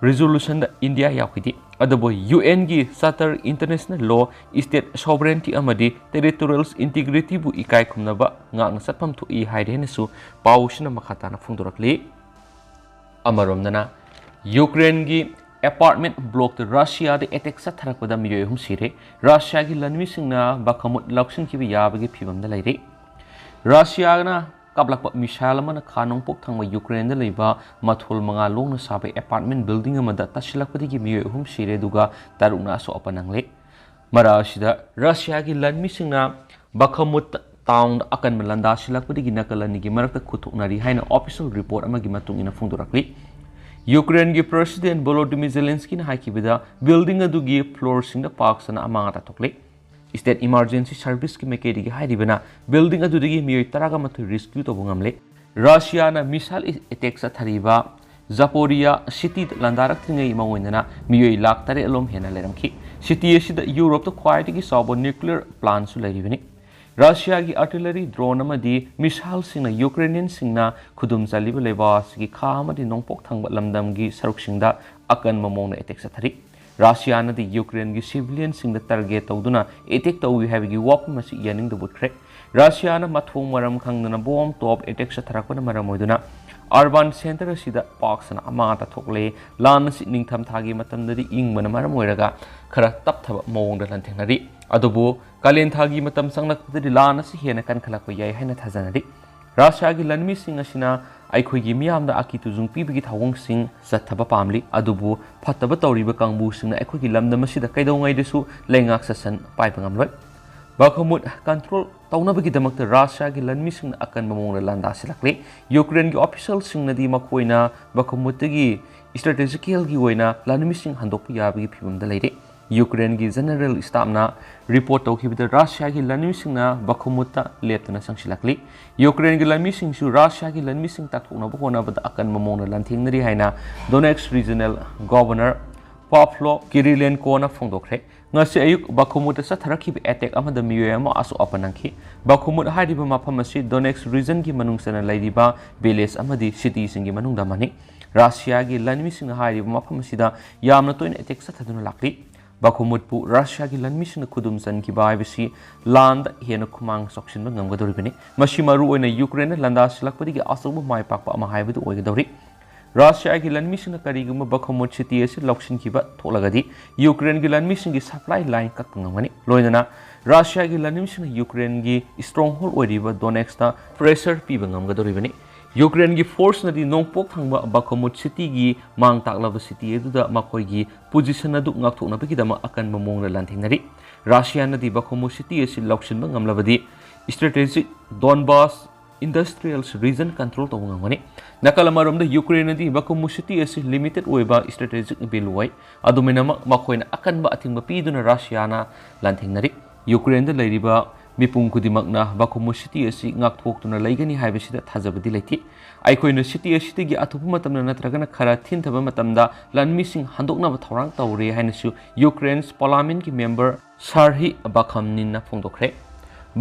ꯔꯤꯖꯣꯂꯨꯁꯟꯗ ꯏꯟꯗꯤꯌꯥ ꯌꯥꯎꯈꯤꯗꯦ꯫ ꯑꯗꯨꯕꯨ ꯌꯨ ꯑꯦꯟꯒꯤ ꯆꯥꯔꯇꯔ, ꯏꯟꯇꯔꯅꯦꯁꯅꯦꯜ ꯂꯣ, ꯁ꯭ꯇꯦꯠ ꯁꯣꯚꯔꯦꯟꯇꯤ ꯑꯃꯗꯤ ꯇꯦꯔꯤꯇꯣꯔꯤꯌꯦꯜ ꯏꯟꯇꯤꯒ꯭ꯔꯤꯇꯤꯕꯨ ꯏꯀꯥꯏ ꯈꯨꯝꯅꯕ ꯉꯥꯛꯅ ꯆꯠꯐꯝ ꯊꯣꯛꯏ ꯍꯥꯏꯔꯤ ꯍꯥꯏꯅꯁꯨ ꯄꯥꯎꯁꯤꯅ ꯃꯈꯥ ꯇꯥꯅ ꯐꯣꯡꯗꯣꯔꯛꯂꯤ꯫ ꯑꯃꯔꯣꯝꯗꯅ, ꯌꯨꯀ꯭ꯔꯦꯟꯒꯤ ꯑꯦꯄꯥꯔꯠꯃꯦꯟ ꯕ꯭ꯂꯣꯛꯇ ꯔꯁꯤꯌꯥꯗ ꯑꯦꯇꯦꯛ ꯆꯠꯊꯔꯛꯄꯗ ꯃꯤꯑꯣꯏ ꯑꯍꯨꯝ ꯁꯤꯔꯦ꯫ ꯔꯁꯤꯌꯥꯒꯤ ꯂꯥꯟꯃꯤꯁꯤꯡꯅ ꯕꯥꯈꯃꯨꯠ ꯂꯧꯁꯤꯟꯈꯤꯕ ꯌꯥꯕꯒꯤ ꯐꯤꯕꯝꯗ ꯂꯩꯔꯦ꯫ ꯔꯁꯤꯌꯥꯅ ꯀꯥꯞꯂꯛꯄ ꯃꯤꯁꯥꯏꯜ ꯑꯃꯅ ꯈꯥ ꯅꯣꯡꯄꯣꯛ ꯊꯪꯕ ꯌꯨꯀ꯭ꯔꯦꯟꯗ ꯂꯩꯕ ꯃꯊꯣꯜ ꯃꯉꯥ ꯂꯣꯡꯅ ꯁꯥꯕ ꯑꯦꯄꯥꯔꯠꯃꯦꯟ ꯕꯤꯜꯗꯤꯡ ꯑꯃꯗ ꯇꯥꯁꯤꯜꯂꯛꯄꯗꯒꯤ ꯃꯤꯑꯣꯏ ꯑꯍꯨꯝ ꯁꯤꯔꯦ, ꯑꯗꯨꯒ ꯇꯔꯨꯛꯅ ꯑꯁꯣꯛ ꯑꯄꯟ ꯅꯪꯂꯦ꯫ ꯃꯔꯛ ꯑꯁꯤꯗ, ꯔꯁꯤꯌꯥꯒꯤ ꯂꯥꯟꯃꯤꯁꯤꯡꯅ ꯕꯥꯈꯃꯨꯠ ꯇꯥꯎꯟꯗ ꯑꯀꯟꯕ ꯂꯥꯟꯗꯥꯁꯤꯜꯂꯛꯄꯗꯒꯤ ꯅꯥꯀꯜ ꯑꯅꯤꯒꯤ ꯃꯔꯛꯇ ꯈꯨꯠꯊꯣꯛꯅꯔꯤ ꯍꯥꯏꯅ ꯑꯣꯐꯤꯁꯤꯌꯦꯜ ꯔꯤꯄꯣꯔꯠ ꯑꯃꯒꯤ ꯃꯇꯨꯡ ꯏꯟꯅ ꯐꯣꯡꯗꯣꯔꯛꯂꯤ꯫ ꯌꯨꯀ꯭ꯔꯦꯟꯒꯤ ꯄ꯭ꯔꯦꯁꯤꯗꯦꯟ ꯚꯣꯂꯣꯗꯤꯃꯤꯔ ꯖꯦꯂꯦꯟꯁꯀꯤꯅ ꯍꯥꯏꯈꯤꯕꯗ, ꯕꯤꯜꯗꯤꯡ ꯑꯗꯨꯒꯤ ꯐ꯭ꯂꯣꯔꯁꯤꯡꯗ ꯄꯥꯛ ꯁꯟꯅ ꯑꯃꯥꯡ ꯑꯇꯥ ꯊꯣꯛꯂꯦ꯫ ꯁ꯭ꯇꯦꯠ ꯏꯃꯥꯔꯖꯦꯟꯁꯤ ꯁꯔꯚꯤꯁꯀꯤ ꯃꯥꯏꯀꯩꯗꯒꯤ ꯍꯥꯏꯔꯤꯕꯅ, ꯕꯤꯜꯗꯤꯡ ꯑꯗꯨꯗꯒꯤ ꯃꯤꯑꯣꯏ ꯇꯔꯥꯒ ꯃꯥꯊꯣꯏ ꯔꯦꯁꯀ꯭ꯌꯨ ꯇꯧꯕ ꯉꯝꯂꯦ꯫ ꯔꯁꯤꯌꯥꯅ ꯃꯤꯁꯥꯏꯜ ꯑꯦꯇꯦꯛ ꯆꯠꯊꯔꯤꯕ ꯖꯄꯣꯔꯤꯌꯥ ꯁꯤꯇꯤꯗ ꯂꯥꯟꯗꯥꯔꯛꯇ꯭ꯔꯤꯉꯩ ꯃꯉꯣꯟꯗꯅ ꯃꯤꯑꯣꯏ ꯂꯥꯈ ꯇꯔꯦꯠ ꯂꯣꯝ ꯍꯦꯟꯅ ꯂꯩꯔꯝꯈꯤ꯫ ꯁꯤꯇꯤ ꯑꯁꯤꯗ ꯌꯨꯔꯣꯞꯇ ꯈ꯭ꯋꯥꯏꯗꯒꯤ ꯆꯥꯎꯕ ꯅ꯭ꯌꯨꯀ꯭ꯂꯤꯌꯔ ꯄ꯭ꯂꯥꯟꯁꯨ ꯂꯩꯔꯤꯕꯅꯤ꯫ ꯔꯁꯤꯌꯥꯒꯤ ꯑꯥꯔꯇꯤꯂꯔꯤ ꯗ꯭ꯔꯣꯟ ꯑꯃꯗꯤ ꯃꯤꯁꯥꯏꯜꯁꯤꯡꯅ ꯌꯨꯀ꯭ꯔꯦꯅꯤꯌꯟꯁꯤꯡꯅ ꯈꯨꯗꯨꯝ ꯆꯜꯂꯤꯕ ꯂꯩꯕꯥꯛ ꯑꯁꯤꯒꯤ ꯈꯥ ꯑꯃꯗꯤ ꯅꯣꯡꯄꯣꯛ ꯊꯪꯕ ꯂꯝꯗꯝꯒꯤ ꯁꯔꯨꯛꯁꯤꯡꯗ ꯑꯀꯟꯕ ꯃꯑꯣꯡꯗ ꯑꯦꯇꯦꯛ ꯆꯠꯊꯔꯤ꯫ ꯔꯁꯤꯌꯥꯅꯗꯤ ꯌꯨꯀ꯭ꯔꯦꯟꯒꯤ ꯁꯤꯚꯤꯂꯤꯌꯟꯁꯤꯡꯗ ꯇꯥꯔꯒꯦꯠ ꯇꯧꯗꯨꯅ ꯑꯦꯇꯦꯛ ꯇꯧꯏ ꯍꯥꯏꯕꯒꯤ ꯋꯥꯐꯝ ꯑꯁꯤ ꯌꯥꯅꯤꯡꯗꯕ ꯎꯠꯈ꯭ꯔꯦ꯫ ꯔꯁꯤꯌꯥꯅ ꯃꯊꯣꯡ ꯃꯔꯝ ꯈꯪꯗꯅ ꯕꯣꯝ ꯇꯣꯞ ꯑꯦꯇꯦꯛ ꯆꯠꯊꯔꯛꯄꯅ ꯃꯔꯝ ꯑꯣꯏꯗꯨꯅ ꯑꯔꯕꯥꯟ ꯁꯦꯟꯇꯔ ꯑꯁꯤꯗ ꯄꯥꯛ ꯁꯟꯅ ꯑꯃꯥꯡ ꯑꯇꯥ ꯊꯣꯛꯂꯦ꯫ ꯂꯥꯟ ꯑꯁꯤ ꯅꯤꯡꯊꯝꯊꯥꯒꯤ ꯃꯇꯝꯗꯗꯤ ꯏꯪꯕꯅ ꯃꯔꯝ ꯑꯣꯏꯔꯒ ꯈꯔ ꯇꯞꯊꯕ ꯃꯑꯣꯡꯗ ꯂꯥꯟꯊꯦꯡꯅꯔꯤ꯫ ꯑꯗꯨꯕꯨ ꯀꯥꯂꯦꯟꯊꯥꯒꯤ ꯃꯇꯝ ꯆꯪꯂꯛꯄꯗꯗꯤ ꯂꯥꯟ ꯑꯁꯤ ꯍꯦꯟꯅ ꯀꯟꯈꯠꯂꯛꯄ ꯌꯥꯏ ꯍꯥꯏꯅ ꯊꯥꯖꯅꯔꯤ꯫ ꯔꯁꯤꯌꯥꯒꯤ ꯂꯥꯟꯃꯤꯁꯤꯡ ꯑꯁꯤꯅ ꯑꯩꯈꯣꯏꯒꯤ ꯃꯤꯌꯥꯝꯗ ꯑꯀꯤ ꯇꯨꯖꯨꯡ ꯄꯤꯕꯒꯤ ꯊꯧꯑꯣꯡꯁꯤꯡ ꯆꯠꯊꯕ ꯄꯥꯝꯂꯤ, ꯑꯗꯨꯕꯨ ꯐꯠꯇꯕ ꯇꯧꯔꯤꯕ ꯀꯥꯡꯕꯨꯁꯤꯡꯅ ꯑꯩꯈꯣꯏꯒꯤ ꯂꯝꯗꯝ ꯑꯁꯤꯗ ꯀꯩꯗꯧꯉꯩꯗꯁꯨ ꯂꯩꯉꯥꯛ ꯁꯥꯁꯟ ꯄꯥꯏꯕ ꯉꯝꯂꯣꯏ꯫ ꯕꯥꯈꯃꯨꯠ ꯀꯟꯇ꯭ꯔꯣꯜ ꯇꯧꯅꯕꯒꯤꯗꯃꯛꯇ ꯔꯁꯤꯌꯥꯒꯤ ꯂꯥꯟꯃꯤꯁꯤꯡꯅ ꯑꯀꯟꯕ ꯃꯑꯣꯡꯗ ꯂꯥꯟꯗꯥꯁꯤꯜꯂꯛꯂꯤ꯫ ꯌꯨꯀ꯭ꯔꯦꯟꯒꯤ ꯑꯣꯐꯤꯁꯤꯌꯦꯜꯁꯤꯡꯅꯗꯤ ꯃꯈꯣꯏꯅ ꯕꯥꯈꯃꯨꯠꯇꯒꯤ ꯁ꯭ꯇ꯭ꯔꯦꯇꯦꯖꯤꯀꯦꯜꯒꯤ ꯑꯣꯏꯅ ꯂꯥꯟꯃꯤꯁꯤꯡ ꯍꯟꯗꯣꯛꯄ ꯌꯥꯕꯒꯤ ꯐꯤꯕꯝꯗ ꯂꯩꯔꯤ꯫ ꯌꯨꯀ꯭ꯔꯦꯟꯒꯤ ꯖꯦꯅꯔꯦꯜ ꯁ꯭ꯇꯥꯐꯅ ꯔꯤꯄꯣꯔꯠ ꯇꯧꯈꯤꯕꯗ, ꯔꯁꯤꯌꯥꯒꯤ ꯂꯥꯟꯃꯤꯁꯤꯡꯅ ꯕꯥꯈꯃꯨꯠꯇ ꯂꯦꯞꯇꯅ ꯆꯪꯁꯤꯜꯂꯛꯂꯤ꯫ ꯌꯨꯀ꯭ꯔꯦꯟꯒꯤ ꯂꯥꯟꯃꯤꯁꯤꯡꯁꯨ ꯔꯁꯤꯌꯥꯒꯤ ꯂꯥꯟꯃꯤꯁꯤꯡ ꯇꯥꯛꯊꯣꯛꯅꯕ ꯍꯣꯠꯅꯕꯗ ꯑꯀꯟꯕ ꯃꯑꯣꯡꯗ ꯂꯥꯟꯊꯦꯡꯅꯔꯤ ꯍꯥꯏꯅ ꯗꯣꯅꯦꯠꯁ ꯔꯤꯖꯅꯦꯜ ꯒꯣꯚꯔꯅꯔ ꯄꯥꯚ꯭ꯂꯣ ꯀꯤꯔꯤꯂꯦꯟꯀꯣꯅ ꯐꯣꯡꯗꯣꯛꯈ꯭ꯔꯦ꯫ ꯉꯁꯤ ꯑꯌꯨꯛ ꯕꯥꯈꯃꯨꯠꯇ ꯆꯠꯊꯔꯛꯈꯤꯕ ꯑꯦꯇꯦꯛ ꯑꯃꯗ ꯃꯤꯑꯣꯏ ꯑꯃ ꯑꯁꯣꯛ ꯑꯄꯟ ꯅꯪꯈꯤ꯫ ꯕꯥꯈꯃꯨꯠ ꯍꯥꯏꯔꯤꯕ ꯃꯐꯝ ꯑꯁꯤ ꯗꯣꯅꯦꯠꯁ ꯔꯤꯖꯟꯒꯤ ꯃꯅꯨꯡ ꯆꯟꯅ ꯂꯩꯔꯤꯕ ꯚꯤꯂꯦꯖ ꯑꯃꯗꯤ ꯁꯤꯇꯤꯁꯤꯡꯒꯤ ꯃꯅꯨꯡꯗ ꯑꯃꯅꯤ꯫ ꯔꯁꯤꯌꯥꯒꯤ ꯂꯥꯟꯃꯤꯁꯤꯡꯅ ꯍꯥꯏꯔꯤꯕ ꯃꯐꯝ ꯑꯁꯤꯗ ꯌꯥꯝꯅ ꯇꯣꯏꯅ ꯑꯦꯇꯦꯛ ꯆꯠꯊꯗꯨꯅ ꯂꯥꯛꯂꯤ꯫ ꯕꯥꯈꯃꯨꯠꯄꯨ ꯔꯁꯤꯌꯥꯒꯤ ꯂꯥꯟꯃꯤꯁꯤꯡꯅ ꯈꯨꯗꯨꯝ ꯆꯟꯈꯤꯕ ꯍꯥꯏꯕꯁꯤ ꯂꯥꯟꯗ ꯍꯦꯟꯅ ꯈꯨꯃꯥꯡ ꯆꯥꯎꯁꯤꯟꯕ ꯉꯝꯒꯗꯧꯔꯤꯕꯅꯤ꯫ ꯃꯁꯤ ꯃꯔꯨꯑꯣꯏꯅ ꯌꯨꯀ꯭ꯔꯦꯟꯅ ꯂꯥꯟꯗꯥꯁꯤꯜꯂꯛꯄꯗꯒꯤ ꯑꯆꯧꯕ ꯃꯥꯏ ꯄꯥꯛꯄ ꯑꯃ ꯍꯥꯏꯕꯗꯨ ꯑꯣꯏꯒꯗꯧꯔꯤ꯫ ꯔꯁꯤꯌꯥꯒꯤ ꯂꯥꯟꯃꯤꯁꯤꯡꯅ ꯀꯔꯤꯒꯨꯝꯕ ꯕꯥꯈꯃꯨꯠ ꯁꯤꯇꯤ ꯑꯁꯤ ꯂꯧꯁꯤꯟꯈꯤꯕ ꯊꯣꯛꯂꯒꯗꯤ, ꯌꯨꯀ꯭ꯔꯦꯟꯒꯤ ꯂꯥꯟꯃꯤꯁꯤꯡꯒꯤ ꯁꯄ꯭ꯂꯥꯏ ꯂꯥꯏꯟ ꯀꯛꯄ ꯉꯝꯒꯅꯤ꯫ ꯂꯣꯏꯅꯅ ꯔꯁꯤꯌꯥꯒꯤ ꯂꯥꯟꯃꯤꯁꯤꯡꯅ ꯌꯨꯀ꯭ꯔꯦꯟꯒꯤ ꯁ꯭ꯇ꯭ꯔꯣꯡꯍꯣꯜ ꯑꯣꯏꯔꯤꯕ ꯗꯣꯅꯦꯠꯁꯇ ꯄ꯭ꯔꯦꯁꯔ ꯄꯤꯕ ꯉꯝꯒꯗꯧꯔꯤꯕꯅꯤ꯫ ꯌꯨꯀ꯭ꯔꯦꯟꯒꯤ ꯐꯣꯔꯁꯅꯗꯤ ꯅꯣꯡꯄꯣꯛ ꯊꯪꯕ ꯕꯥꯈꯃꯨꯠ ꯁꯤꯇꯤꯒꯤ ꯃꯥꯡ ꯇꯥꯛꯂꯕ ꯁꯤꯇꯤ ꯑꯗꯨꯗ ꯃꯈꯣꯏꯒꯤ ꯄꯣꯖꯤꯁꯟ ꯑꯗꯨ ꯉꯥꯛꯊꯣꯛꯅꯕꯒꯤꯗꯃꯛ ꯑꯀꯟꯕ ꯃꯑꯣꯡꯗ ꯂꯥꯟꯊꯦꯡꯅꯔꯤ꯫ ꯔꯁꯤꯌꯥꯅꯗꯤ ꯕꯥꯈꯃꯨꯠ ꯁꯤꯇꯤ ꯑꯁꯤ ꯂꯧꯁꯤꯟꯕ ꯉꯝꯂꯕꯗꯤ, Strategic Donbas Industrial Region control ꯇꯧꯕ ꯉꯝꯒꯅꯤ꯫ ꯅꯥꯀꯜ ꯑꯃꯔꯣꯝꯗ ꯌꯨꯀ꯭ꯔꯦꯟꯅꯗꯤ ꯕꯥꯈꯃꯨꯠ ꯁꯤꯇꯤ ꯑꯁꯤ ꯂꯤꯃꯤꯇꯦꯗ ꯑꯣꯏꯕ ꯁ꯭ꯇ꯭ꯔꯦꯇꯦꯖꯤꯛ ꯚꯦꯂꯨ ꯑꯣꯏ꯫ ꯑꯗꯨꯃꯥꯏꯅꯃꯛ ꯃꯈꯣꯏꯅ ꯑꯀꯟꯕ ꯑꯊꯤꯡꯕ ꯄꯤꯗꯨꯅ ꯔꯁꯤꯌꯥꯅ ꯂꯥꯟꯊꯦꯡꯅꯔꯤ꯫ ꯌꯨꯀ꯭ꯔꯦꯟꯗ ꯂꯩꯔꯤꯕ ꯃꯤꯄꯨꯝ ꯈꯨꯗꯤꯡꯃꯛꯅ ꯕꯥꯈꯃꯨꯠ ꯁꯤꯇꯤ ꯑꯁꯤ ꯉꯥꯛꯊꯣꯛꯇꯨꯅ ꯂꯩꯒꯅꯤ ꯍꯥꯏꯕꯁꯤꯗ ꯊꯥꯖꯕꯗꯤ ꯂꯩꯇꯦ꯫ ꯑꯩꯈꯣꯏꯅ ꯁꯤꯇꯤ ꯑꯁꯤꯗꯒꯤ ꯑꯊꯨꯕ ꯃꯇꯝꯗ ꯅꯠꯇ꯭ꯔꯒꯅ ꯈꯔ ꯊꯤꯟꯊꯕ ꯃꯇꯝꯗ ꯂꯥꯟꯃꯤꯁꯤꯡ ꯍꯟꯗꯣꯛꯅꯕ ꯊꯧꯔꯥꯡ ꯇꯧꯔꯦ ꯍꯥꯏꯅꯁꯨ ꯌꯨꯀ꯭ꯔꯦꯟ ꯄꯥꯔꯂꯤꯌꯥꯃꯦꯟꯠꯀꯤ ꯃꯦꯝꯕꯔ ꯁꯥꯔꯍꯤ ꯕꯥꯈꯥꯝꯅꯤꯟꯅ ꯐꯣꯡꯗꯣꯛꯈ꯭ꯔꯦ꯫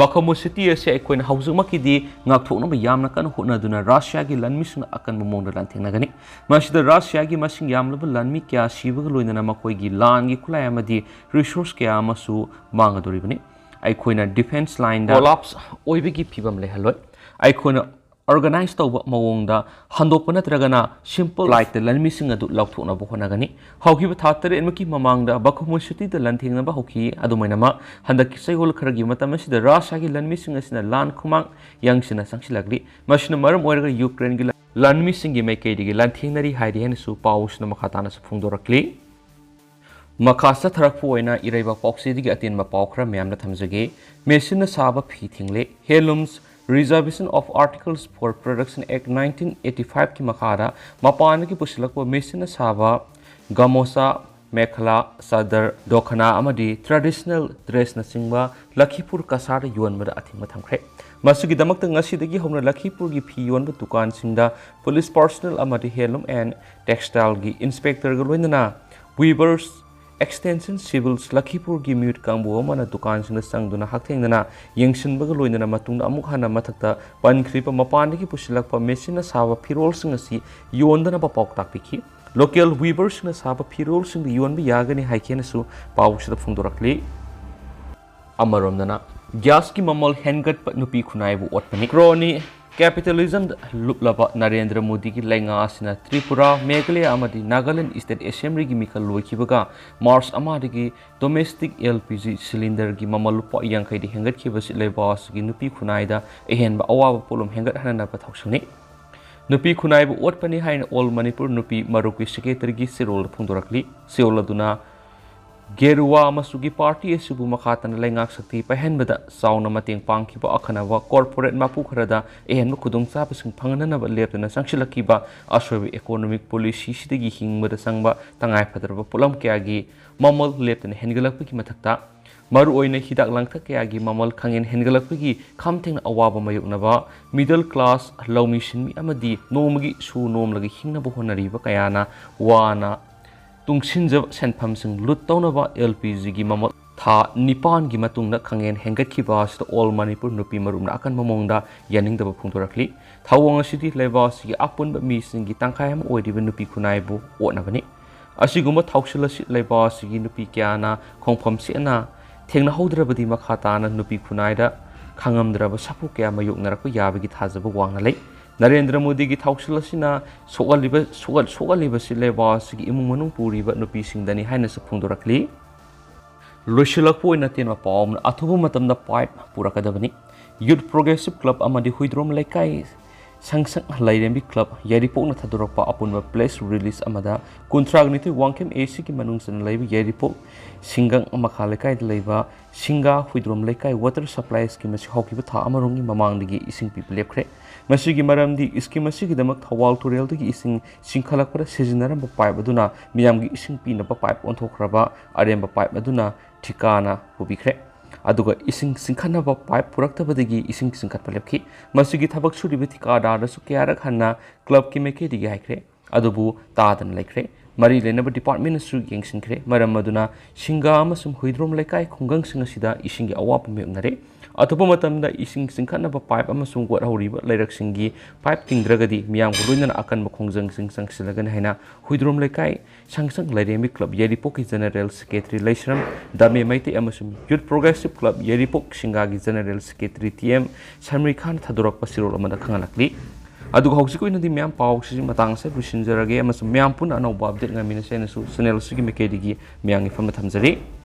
ꯕꯥꯈꯃꯨꯠ ꯁꯤꯇꯤ ꯑꯁꯤ ꯑꯩꯈꯣꯏꯅ ꯍꯧꯖꯤꯛꯃꯛꯀꯤꯗꯤ ꯉꯥꯛꯊꯣꯛꯅꯕ ꯌꯥꯝꯅ ꯀꯟꯅ ꯍꯣꯠꯅꯗꯨꯅ ꯔꯁꯤꯌꯥꯒꯤ ꯂꯥꯟꯃꯤꯁꯤꯡꯅ ꯑꯀꯟꯕ ꯃꯑꯣꯡꯗ ꯂꯥꯟꯊꯦꯡꯅꯒꯅꯤ꯫ ꯃꯁꯤꯗ ꯔꯁꯤꯌꯥꯒꯤ ꯃꯁꯤꯡ ꯌꯥꯝꯂꯕ ꯂꯥꯟꯃꯤ ꯀꯌꯥ ꯁꯤꯕꯒ ꯂꯣꯏꯅꯅ ꯃꯈꯣꯏꯒꯤ ꯂꯥꯟꯒꯤ ꯈꯨꯠꯂꯥꯏ ꯑꯃꯗꯤ ꯔꯤꯁꯣꯔꯁ ꯀꯌꯥ ꯑꯃꯁꯨ ꯃꯥꯡꯒꯗꯧꯔꯤꯕꯅꯤ꯫ ꯑꯩꯈꯣꯏꯅ ꯗꯤꯐꯦꯟꯁ ꯂꯥꯏꯟꯗ ꯀꯣꯂꯥꯞꯁ ꯑꯣꯏꯕꯒꯤ ꯐꯤꯕꯝ ꯂꯩꯍꯜꯂꯣꯏ꯫ ꯑꯩꯈꯣꯏꯅ ꯑꯣꯔꯒꯅꯥꯏꯖ ꯇꯧꯕ ꯃꯑꯣꯡꯗ ꯍꯟꯗꯣꯛꯄ ꯅꯠꯇ꯭ꯔꯒꯅ ꯁꯤꯝꯄꯜ ꯐ꯭ꯂꯥꯏꯠꯇ ꯂꯥꯟꯃꯤꯁꯤꯡ ꯑꯗꯨ ꯂꯧꯊꯣꯛꯅꯕ ꯍꯣꯠꯅꯒꯅꯤ꯫ ꯍꯧꯈꯤꯕ ꯊꯥ ꯇꯔꯦꯠꯃꯨꯛꯀꯤ ꯃꯃꯥꯡꯗ ꯕꯥꯈꯃꯨꯠ ꯁꯤꯇꯤꯗ ꯂꯥꯟꯊꯦꯡꯅꯕ ꯍꯧꯈꯤ꯫ ꯑꯗꯨꯃꯥꯏꯅꯃꯛ ꯍꯟꯗꯛꯀꯤ ꯆꯌꯣꯜ ꯈꯔꯒꯤ ꯃꯇꯝ ꯑꯁꯤꯗ ꯔꯁꯤꯌꯥꯒꯤ ꯂꯥꯟꯃꯤꯁꯤꯡ ꯑꯁꯤꯅ ꯂꯥꯟ ꯈꯨꯃꯥꯡ ꯌꯥꯡꯁꯤꯟꯅ ꯆꯪꯁꯤꯜꯂꯛꯂꯤ꯫ ꯃꯁꯤꯅ ꯃꯔꯝ ꯑꯣꯏꯔꯒ ꯌꯨꯀ꯭ꯔꯦꯟꯒꯤ ꯂꯥꯟꯃꯤꯁꯤꯡꯒꯤ ꯃꯥꯏꯀꯩꯗꯒꯤ ꯂꯥꯟꯊꯦꯡꯅꯔꯤ ꯍꯥꯏꯔꯤ ꯍꯥꯏꯅꯁꯨ ꯄꯥꯎꯁꯤꯅ ꯃꯈꯥ ꯇꯥꯅꯁꯨ ꯐꯣꯡꯗꯣꯔꯛꯂꯤ꯫ ꯃꯈꯥ ꯆꯠꯊꯔꯛꯄ ꯑꯣꯏꯅ ꯏꯔꯩꯕꯥꯛ ꯄꯥꯎꯆꯦꯗꯒꯤ ꯑꯇꯦꯟꯕ ꯄꯥꯎ ꯈꯔ ꯃꯌꯥꯝꯅ ꯊꯝꯖꯒꯦ꯫ ꯃꯦꯆꯤꯟꯅ ꯁꯥꯕ ꯐꯤ ꯊꯤꯡꯂꯦ꯫ Handlooms Reservation of Articles for Production Act nineteen eighty-five ꯀꯤ ꯃꯈꯥꯗ ꯃꯄꯥꯟꯗꯒꯤ ꯄꯨꯁꯤꯜꯂꯛꯄ ꯃꯦꯆꯤꯟꯅ ꯁꯥꯕ ꯒꯃꯣꯁꯥ, ꯃꯦꯈꯂꯥ, ꯆꯥꯗꯔ, ꯗꯣꯈꯅꯥ ꯑꯃꯗꯤ ꯇ꯭ꯔꯦꯗꯤꯁꯅꯦꯜ ꯗ꯭ꯔꯦꯁꯅꯆꯤꯡꯕ ꯂꯈꯤꯄꯨꯔ ꯀꯁꯥꯔꯗ ꯌꯣꯟꯕꯗ ꯑꯊꯤꯡꯕ ꯊꯝꯈ꯭ꯔꯦ꯫ ꯃꯁꯤꯒꯤꯗꯃꯛꯇ ꯉꯁꯤꯗꯒꯤ ꯍꯧꯅ ꯂꯈꯤꯄꯨꯔꯒꯤ ꯐꯤ ꯌꯣꯟꯕ ꯗꯨꯀꯥꯟꯁꯤꯡꯗ ꯄꯨꯂꯤꯁ ꯄꯥꯔꯁꯣꯅꯦꯜ ꯑꯃꯗꯤ ꯍꯦꯟꯂꯨꯝ ꯑꯦꯟ ꯇꯦꯛꯁꯇꯥꯏꯜꯒꯤ ꯏꯟꯁꯄꯦꯛꯇꯔꯒ ꯂꯣꯏꯅꯅ ꯋꯤꯚꯔꯁ ꯑꯦꯛꯁꯇꯦꯟꯁꯟ ꯁꯤꯚꯤꯜꯁ ꯂꯈꯤꯄꯨꯔꯒꯤ ꯃꯤꯑꯣꯏ ꯀꯥꯡꯕꯨ ꯑꯃꯅ ꯗꯨꯀꯥꯟꯁꯤꯡꯗ ꯆꯪꯗꯨꯅ ꯍꯛꯊꯦꯡꯅꯅ ꯌꯦꯡꯁꯤꯟꯕꯒ ꯂꯣꯏꯅꯅ ꯃꯇꯨꯡꯗ ꯑꯃꯨꯛ ꯍꯟꯅ ꯃꯊꯛꯇ ꯄꯟꯈ꯭ꯔꯤꯕ ꯃꯄꯥꯟꯗꯒꯤ ꯄꯨꯁꯤꯜꯂꯛꯄ ꯃꯦꯆꯤꯟꯅ ꯁꯥꯕ ꯐꯤꯔꯣꯜꯁꯤꯡ ꯑꯁꯤ ꯌꯣꯟꯗꯅꯕ ꯄꯥꯎꯇꯥꯛ ꯄꯤꯈꯤ꯫ ꯂꯣꯀꯦꯜ ꯋꯤꯚꯔꯁꯤꯡꯅ ꯁꯥꯕ ꯐꯤꯔꯣꯜꯁꯤꯡꯗꯨ ꯌꯣꯟꯕ ꯌꯥꯒꯅꯤ ꯍꯥꯏꯈꯤ ꯍꯥꯏꯅꯁꯨ ꯄꯥꯎꯁꯤꯗ ꯐꯣꯡꯗꯣꯔꯛꯂꯤ꯫ ꯑꯃꯔꯣꯝꯗꯅ, ꯒ꯭ꯌꯥꯁꯀꯤ ꯃꯃꯜ ꯍꯦꯟꯒꯠꯄ ꯅꯨꯄꯤ ꯈꯨꯟꯅꯥꯏꯕꯨ ꯑꯣꯠꯄꯅꯤ꯫ ꯀ꯭ꯔꯣꯅꯤ ꯀꯦꯄꯤꯇꯦꯂꯤꯖꯝꯗ ꯂꯨꯞꯂꯕ ꯅꯔꯦꯟꯗ꯭ꯔ ꯃꯣꯗꯤꯒꯤ ꯂꯩꯉꯥꯛ ꯑꯁꯤꯅ ꯇ꯭ꯔꯤꯄꯨꯔꯥ, ꯃꯦꯘꯥꯂꯌꯥ ꯑꯃꯗꯤ ꯅꯥꯒꯥꯂꯦꯟ ꯁ꯭ꯇꯦꯠ ꯑꯦꯁꯦꯝꯕ꯭ꯂꯤꯒꯤ ꯃꯤꯈꯜ ꯂꯣꯏꯈꯤꯕꯒ ꯃꯥꯔꯆ ꯑꯃꯗꯒꯤ ꯗꯣꯃꯦꯁꯇꯤꯛ ꯑꯦꯜ ꯄꯤ ꯖꯤ ꯁꯤꯂꯤꯟꯗꯔꯒꯤ ꯃꯃꯜ ꯂꯨꯄꯥ ꯌꯥꯡꯈꯩꯗ ꯍꯦꯟꯒꯠꯈꯤꯕꯁꯤ ꯂꯩꯕꯥꯛ ꯑꯁꯤꯒꯤ ꯅꯨꯄꯤ ꯈꯨꯟꯅꯥꯏꯗ ꯑꯍꯦꯟꯕ ꯑꯋꯥꯕ ꯄꯣꯠꯂꯨꯝ ꯍꯦꯟꯒꯠꯍꯟꯅꯕ ꯊꯧꯁꯤꯜꯅꯤ꯫ ꯅꯨꯄꯤ ꯈꯨꯟꯅꯥꯏꯕꯨ ꯑꯣꯠꯄꯅꯤ ꯍꯥꯏꯅ ꯑꯣꯜ ꯃꯅꯤꯄꯨꯔ ꯅꯨꯄꯤ ꯃꯔꯨꯞꯀꯤ ꯁꯦꯀ꯭ꯔꯦꯇꯔꯤꯒꯤ ꯆꯦꯔꯣꯜꯗ ꯐꯣꯡꯗꯣꯔꯛꯂꯤ꯫ ꯆꯦꯔꯣꯜ ꯑꯗꯨꯅ ꯒꯦꯔꯨꯋꯥ ꯃꯆꯨꯒꯤ ꯄꯥꯔꯇꯤ ꯑꯁꯤꯕꯨ ꯃꯈꯥ ꯇꯥꯅ ꯂꯩꯉꯥꯛ ꯁꯛꯇꯤ ꯄꯥꯏꯍꯟꯕꯗ ꯆꯥꯎꯅ ꯃꯇꯦꯡ ꯄꯥꯡꯈꯤꯕ ꯑꯈꯟꯅꯕ ꯀꯣꯔꯄꯣꯔꯦꯠ ꯃꯄꯨ ꯈꯔꯗ ꯑꯍꯦꯟꯕ ꯈꯨꯗꯣꯡꯆꯥꯕꯁꯤꯡ ꯐꯪꯍꯟꯅꯅꯕ ꯂꯦꯞꯇꯅ ꯆꯪꯁꯤꯜꯂꯛꯈꯤꯕ ꯑꯁꯣꯏꯕ ꯏꯀꯣꯅꯣꯃꯤꯛ ꯄꯣꯂꯤꯁꯤꯁꯤꯗꯒꯤ ꯍꯤꯡꯕꯗ ꯆꯪꯕ ꯇꯉꯥꯏꯐꯗ꯭ꯔꯕ ꯄꯣꯠꯂꯝ ꯀꯌꯥꯒꯤ ꯃꯃꯜ ꯂꯦꯞꯇꯅ ꯍꯦꯟꯒꯠꯂꯛꯄꯒꯤ ꯃꯊꯛꯇ, ꯃꯔꯨꯑꯣꯏꯅ ꯍꯤꯗꯥꯛ ꯂꯥꯡꯊꯛ ꯀꯌꯥꯒꯤ ꯃꯃꯜ ꯈꯪꯍꯦꯟ ꯍꯦꯟꯒꯠꯂꯛꯄꯒꯤ ꯈꯝ ꯊꯦꯡꯅ ꯑꯋꯥꯕ ꯃꯥꯌꯣꯛꯅꯕ ꯃꯤꯗꯜ ꯀ꯭ꯂꯥꯁ ꯂꯧꯃꯤꯁꯤꯟꯃꯤ ꯑꯃꯗꯤ ꯅꯣꯡꯃꯒꯤ ꯁꯨ ꯅꯣꯝꯂꯒ ꯍꯤꯡꯅꯕ ꯍꯣꯠꯅꯔꯤꯕ ꯀꯌꯥꯅ ꯋꯥꯅ ꯇꯨꯡꯁꯤꯟꯖꯕ ꯁꯦꯟꯐꯝꯁꯤꯡ ꯂꯨꯠ ꯇꯧꯅꯕ ꯑꯦꯜ ꯄꯤ ꯖꯤꯒꯤ ꯃꯃꯜ ꯊꯥ ꯅꯤꯄꯥꯟꯒꯤ ꯃꯇꯨꯡꯗ ꯈꯪꯍꯦꯟ ꯍꯦꯟꯒꯠꯈꯤꯕ ꯑꯁꯤꯗ ꯑꯣꯜ ꯃꯅꯤꯄꯨꯔ ꯅꯨꯄꯤ ꯃꯔꯨꯞꯅ ꯑꯀꯟꯕ ꯃꯑꯣꯡꯗ ꯌꯥꯅꯤꯡꯗꯕ ꯐꯣꯡꯗꯣꯔꯛꯂꯤ꯫ ꯊꯧꯑꯣꯡ ꯑꯁꯤꯗꯤ ꯂꯩꯕꯥꯛ ꯑꯁꯤꯒꯤ ꯑꯄꯨꯟꯕ ꯃꯤꯁꯤꯡꯒꯤ ꯇꯪꯈꯥꯏ ꯑꯃ ꯑꯣꯏꯔꯤꯕ ꯅꯨꯄꯤ ꯈꯨꯟꯅꯥꯏꯕꯨ ꯑꯣꯠꯅꯕꯅꯤ꯫ ꯑꯁꯤꯒꯨꯝꯕ ꯊꯧꯁꯤꯜ ꯑꯁꯤ ꯂꯩꯕꯥꯛ ꯑꯁꯤꯒꯤ ꯅꯨꯄꯤ ꯀꯌꯥꯅ ꯈꯣꯡꯐꯝ ꯁꯦꯠꯅ ꯊꯦꯡꯅꯍꯧꯗ꯭ꯔꯕꯗꯤ ꯃꯈꯥ ꯇꯥꯅ ꯅꯨꯄꯤ ꯈꯨꯟꯅꯥꯏꯗ ꯈꯪꯉꯝꯗ꯭ꯔꯕ ꯁꯥꯐꯨ ꯀꯌꯥ ꯃꯥꯌꯣꯛꯅꯔꯛꯄ ꯌꯥꯕꯒꯤ ꯊꯥꯖꯕ ꯋꯥꯡꯅ ꯂꯩ꯫ ꯅꯔꯦꯟꯗ꯭ꯔ ꯃꯣꯗꯤꯒꯤ ꯊꯧꯁꯤꯜ ꯑꯁꯤꯅ ꯁꯣꯛꯍꯜꯂꯤꯕ, ꯁꯣꯛꯍꯜ-, ꯁꯣꯛꯍꯜꯂꯤꯕꯁꯤ ꯂꯩꯕꯥꯛ ꯑꯁꯤꯒꯤ ꯏꯃꯨꯡ ꯃꯅꯨꯡ ꯄꯨꯔꯤꯕ ꯅꯨꯄꯤꯁꯤꯡꯗꯅꯤ ꯍꯥꯏꯅꯁꯨ ꯐꯣꯡꯗꯣꯔꯛꯂꯤ꯫ ꯂꯣꯏꯁꯤꯜꯂꯛꯄ ꯑꯣꯏꯅ ꯇꯦꯟꯕ ꯄꯥꯎ ꯑꯃꯅ, ꯑꯊꯨꯕ ꯃꯇꯝꯗ ꯄꯥꯏꯞ ꯄꯨꯔꯛꯀꯗꯕꯅꯤ꯫ ꯌꯨꯠ ꯄ꯭ꯔꯣꯒ꯭ꯔꯦꯁꯤꯞ ꯀ꯭ꯂꯕ ꯑꯃꯗꯤ ꯍꯨꯏꯗ꯭ꯔꯣꯝ ꯂꯩꯀꯥꯏ ꯁꯪꯁꯪ ꯂꯥꯏꯔꯦꯝꯕꯤ ꯀ꯭ꯂꯕ ꯌꯥꯏꯔꯤꯄꯣꯛꯅ ꯊꯥꯗꯣꯔꯛꯄ ꯑꯄꯨꯟꯕ ꯄ꯭ꯔꯦꯁ ꯔꯤꯂꯤꯁ ꯑꯃꯗ ꯀꯨꯟꯊ꯭ꯔꯥꯒ ꯅꯤꯊꯣꯏ ꯋꯥꯡꯈꯦꯝ ꯑꯦ ꯁꯤꯒꯤ ꯃꯅꯨꯡ ꯆꯟꯅ ꯂꯩꯕ ꯌꯥꯏꯔꯤꯄꯣꯛ ꯁꯤꯡꯒꯪ ꯃꯈꯥ ꯂꯩꯀꯥꯏꯗ ꯂꯩꯕ ꯁꯤꯡꯒꯥ ꯍꯨꯏꯗ꯭ꯔꯣꯝ ꯂꯩꯀꯥꯏ ꯋꯥꯇꯔ ꯁꯄ꯭ꯂꯥꯏ ꯁ꯭ꯀꯤꯝ ꯑꯁꯤ ꯍꯧꯈꯤꯕ ꯊꯥ ꯑꯃꯔꯣꯝꯒꯤ ꯃꯃꯥꯡꯗꯒꯤ ꯏꯁꯤꯡ ꯄꯤꯕ ꯂꯦꯞꯈ꯭ꯔꯦ꯫ ꯃꯁꯤꯒꯤ ꯃꯔꯝꯗꯤ ꯁ꯭ꯀꯤꯝ ꯑꯁꯤꯒꯤꯗꯃꯛ ꯊꯧꯕꯥꯜ ꯇꯨꯔꯦꯜꯗꯒꯤ ꯏꯁꯤꯡ ꯆꯤꯡꯈꯠꯂꯛꯄꯗ ꯁꯤꯖꯤꯟꯅꯔꯝꯕ ꯄꯥꯏꯞ ꯑꯗꯨꯅ ꯃꯤꯌꯥꯝꯒꯤ ꯏꯁꯤꯡ ꯄꯤꯅꯕ ꯄꯥꯏꯞ ꯑꯣꯟꯊꯣꯛꯈ꯭ꯔꯕ ꯑꯔꯦꯝꯕ ꯄꯥꯏꯞ ꯑꯗꯨꯅ ꯊꯤꯀꯥꯅ ꯄꯨꯕꯤꯈ꯭ꯔꯦ꯫ ꯑꯗꯨꯒ ꯏꯁꯤꯡ ꯆꯤꯡꯈꯠꯅꯕ ꯄꯥꯏꯞ ꯄꯨꯔꯛꯇꯕꯗꯒꯤ ꯏꯁꯤꯡ ꯆꯤꯡꯈꯠꯄ ꯂꯦꯞꯈꯤ꯫ ꯃꯁꯤꯒꯤ ꯊꯕꯛ ꯁꯨꯔꯤꯕ ꯊꯤꯀꯥꯗꯥꯔꯗꯁꯨ ꯀꯌꯥꯔꯛ ꯍꯟꯅ ꯀ꯭ꯂꯕꯀꯤ ꯃꯥꯏꯀꯩꯗꯒꯤ ꯍꯥꯏꯈ꯭ꯔꯦ, ꯑꯗꯨꯕꯨ ꯇꯥꯗꯅ ꯂꯩꯈ꯭ꯔꯦ꯫ ꯃꯔꯤ ꯂꯩꯅꯕ ꯗꯤꯄꯥꯔꯠꯃꯦꯟꯅꯁꯨ ꯌꯦꯡꯁꯤꯟꯈ꯭ꯔꯦ꯫ ꯃꯔꯝ ꯑꯗꯨꯅ ꯁꯤꯡꯒꯥ ꯑꯃꯁꯨꯡ ꯍꯨꯏꯗ꯭ꯔꯣꯝ ꯂꯩꯀꯥꯏ ꯈꯨꯡꯒꯪꯁꯤꯡ ꯑꯁꯤꯗ ꯏꯁꯤꯡꯒꯤ ꯑꯋꯥꯕ ꯃꯥꯌꯣꯛꯅꯔꯦ꯫ ꯑꯊꯨꯕ ꯃꯇꯝꯗ ꯏꯁꯤꯡ ꯆꯤꯡꯈꯠꯅꯕ ꯄꯥꯏꯞ ꯑꯃꯁꯨꯡ ꯋꯥꯠꯍꯧꯔꯤꯕ ꯂꯩꯔꯛꯁꯤꯡꯒꯤ ꯄꯥꯏꯞ ꯊꯤꯡꯗ꯭ꯔꯒꯗꯤ ꯃꯤꯌꯥꯝꯒ ꯂꯣꯏꯅꯅ ꯑꯀꯟꯕ ꯈꯣꯡꯖꯪꯁꯤꯡ ꯆꯪꯁꯤꯜꯂꯒꯅꯤ ꯍꯥꯏꯅ ꯍꯨꯏꯗ꯭ꯔꯣꯝ ꯂꯩꯀꯥꯏ ꯁꯪꯁꯪ ꯂꯥꯏꯔꯦꯝꯕꯤ ꯀ꯭ꯂꯕ ꯌꯥꯏꯔꯤꯄꯣꯛꯀꯤ ꯖꯦꯅꯔꯦꯜ ꯁꯦꯀ꯭ꯔꯦꯇꯔꯤ ꯂꯩꯁ꯭ꯔꯝ ꯗꯥꯃꯦ ꯃꯩꯇꯩ ꯑꯃꯁꯨꯡ ꯌꯨꯠ ꯄ꯭ꯔꯣꯒ꯭ꯔꯦꯁꯤꯞ ꯀ꯭ꯂꯕ ꯌꯥꯏꯔꯤꯄꯣꯛ ꯁꯤꯡꯒꯥꯒꯤ general secretary T M Samir ꯈꯥꯟꯅ ꯊꯥꯗꯣꯔꯛꯄ ꯆꯦꯔꯣꯜ ꯑꯃꯗ ꯈꯪꯍꯜꯂꯛꯂꯤ꯫ ꯑꯗꯨꯒ ꯍꯧꯖꯤꯛꯀꯤ ꯑꯣꯏꯅꯗꯤ ꯃꯌꯥꯝ ꯄꯥꯎꯁꯤꯁꯨ ꯃꯇꯥꯡ ꯑꯁꯤꯗ ꯂꯣꯏꯁꯤꯟꯖꯔꯒꯦ ꯑꯃꯁꯨꯡ ꯃꯌꯥꯝ ꯄꯨꯟꯅ ꯑꯅꯧꯕ ꯑꯞꯗꯦꯠ ꯉꯥꯏꯃꯤꯟꯅꯁꯦ ꯍꯥꯏꯅꯁꯨ ꯆꯦꯅꯦꯜ ꯑꯁꯤꯒꯤ ꯃꯥꯏꯀꯩꯗꯒꯤ ꯃꯌꯥꯝꯒꯤ ꯐꯝꯗ ꯊꯝꯖꯔꯤ꯫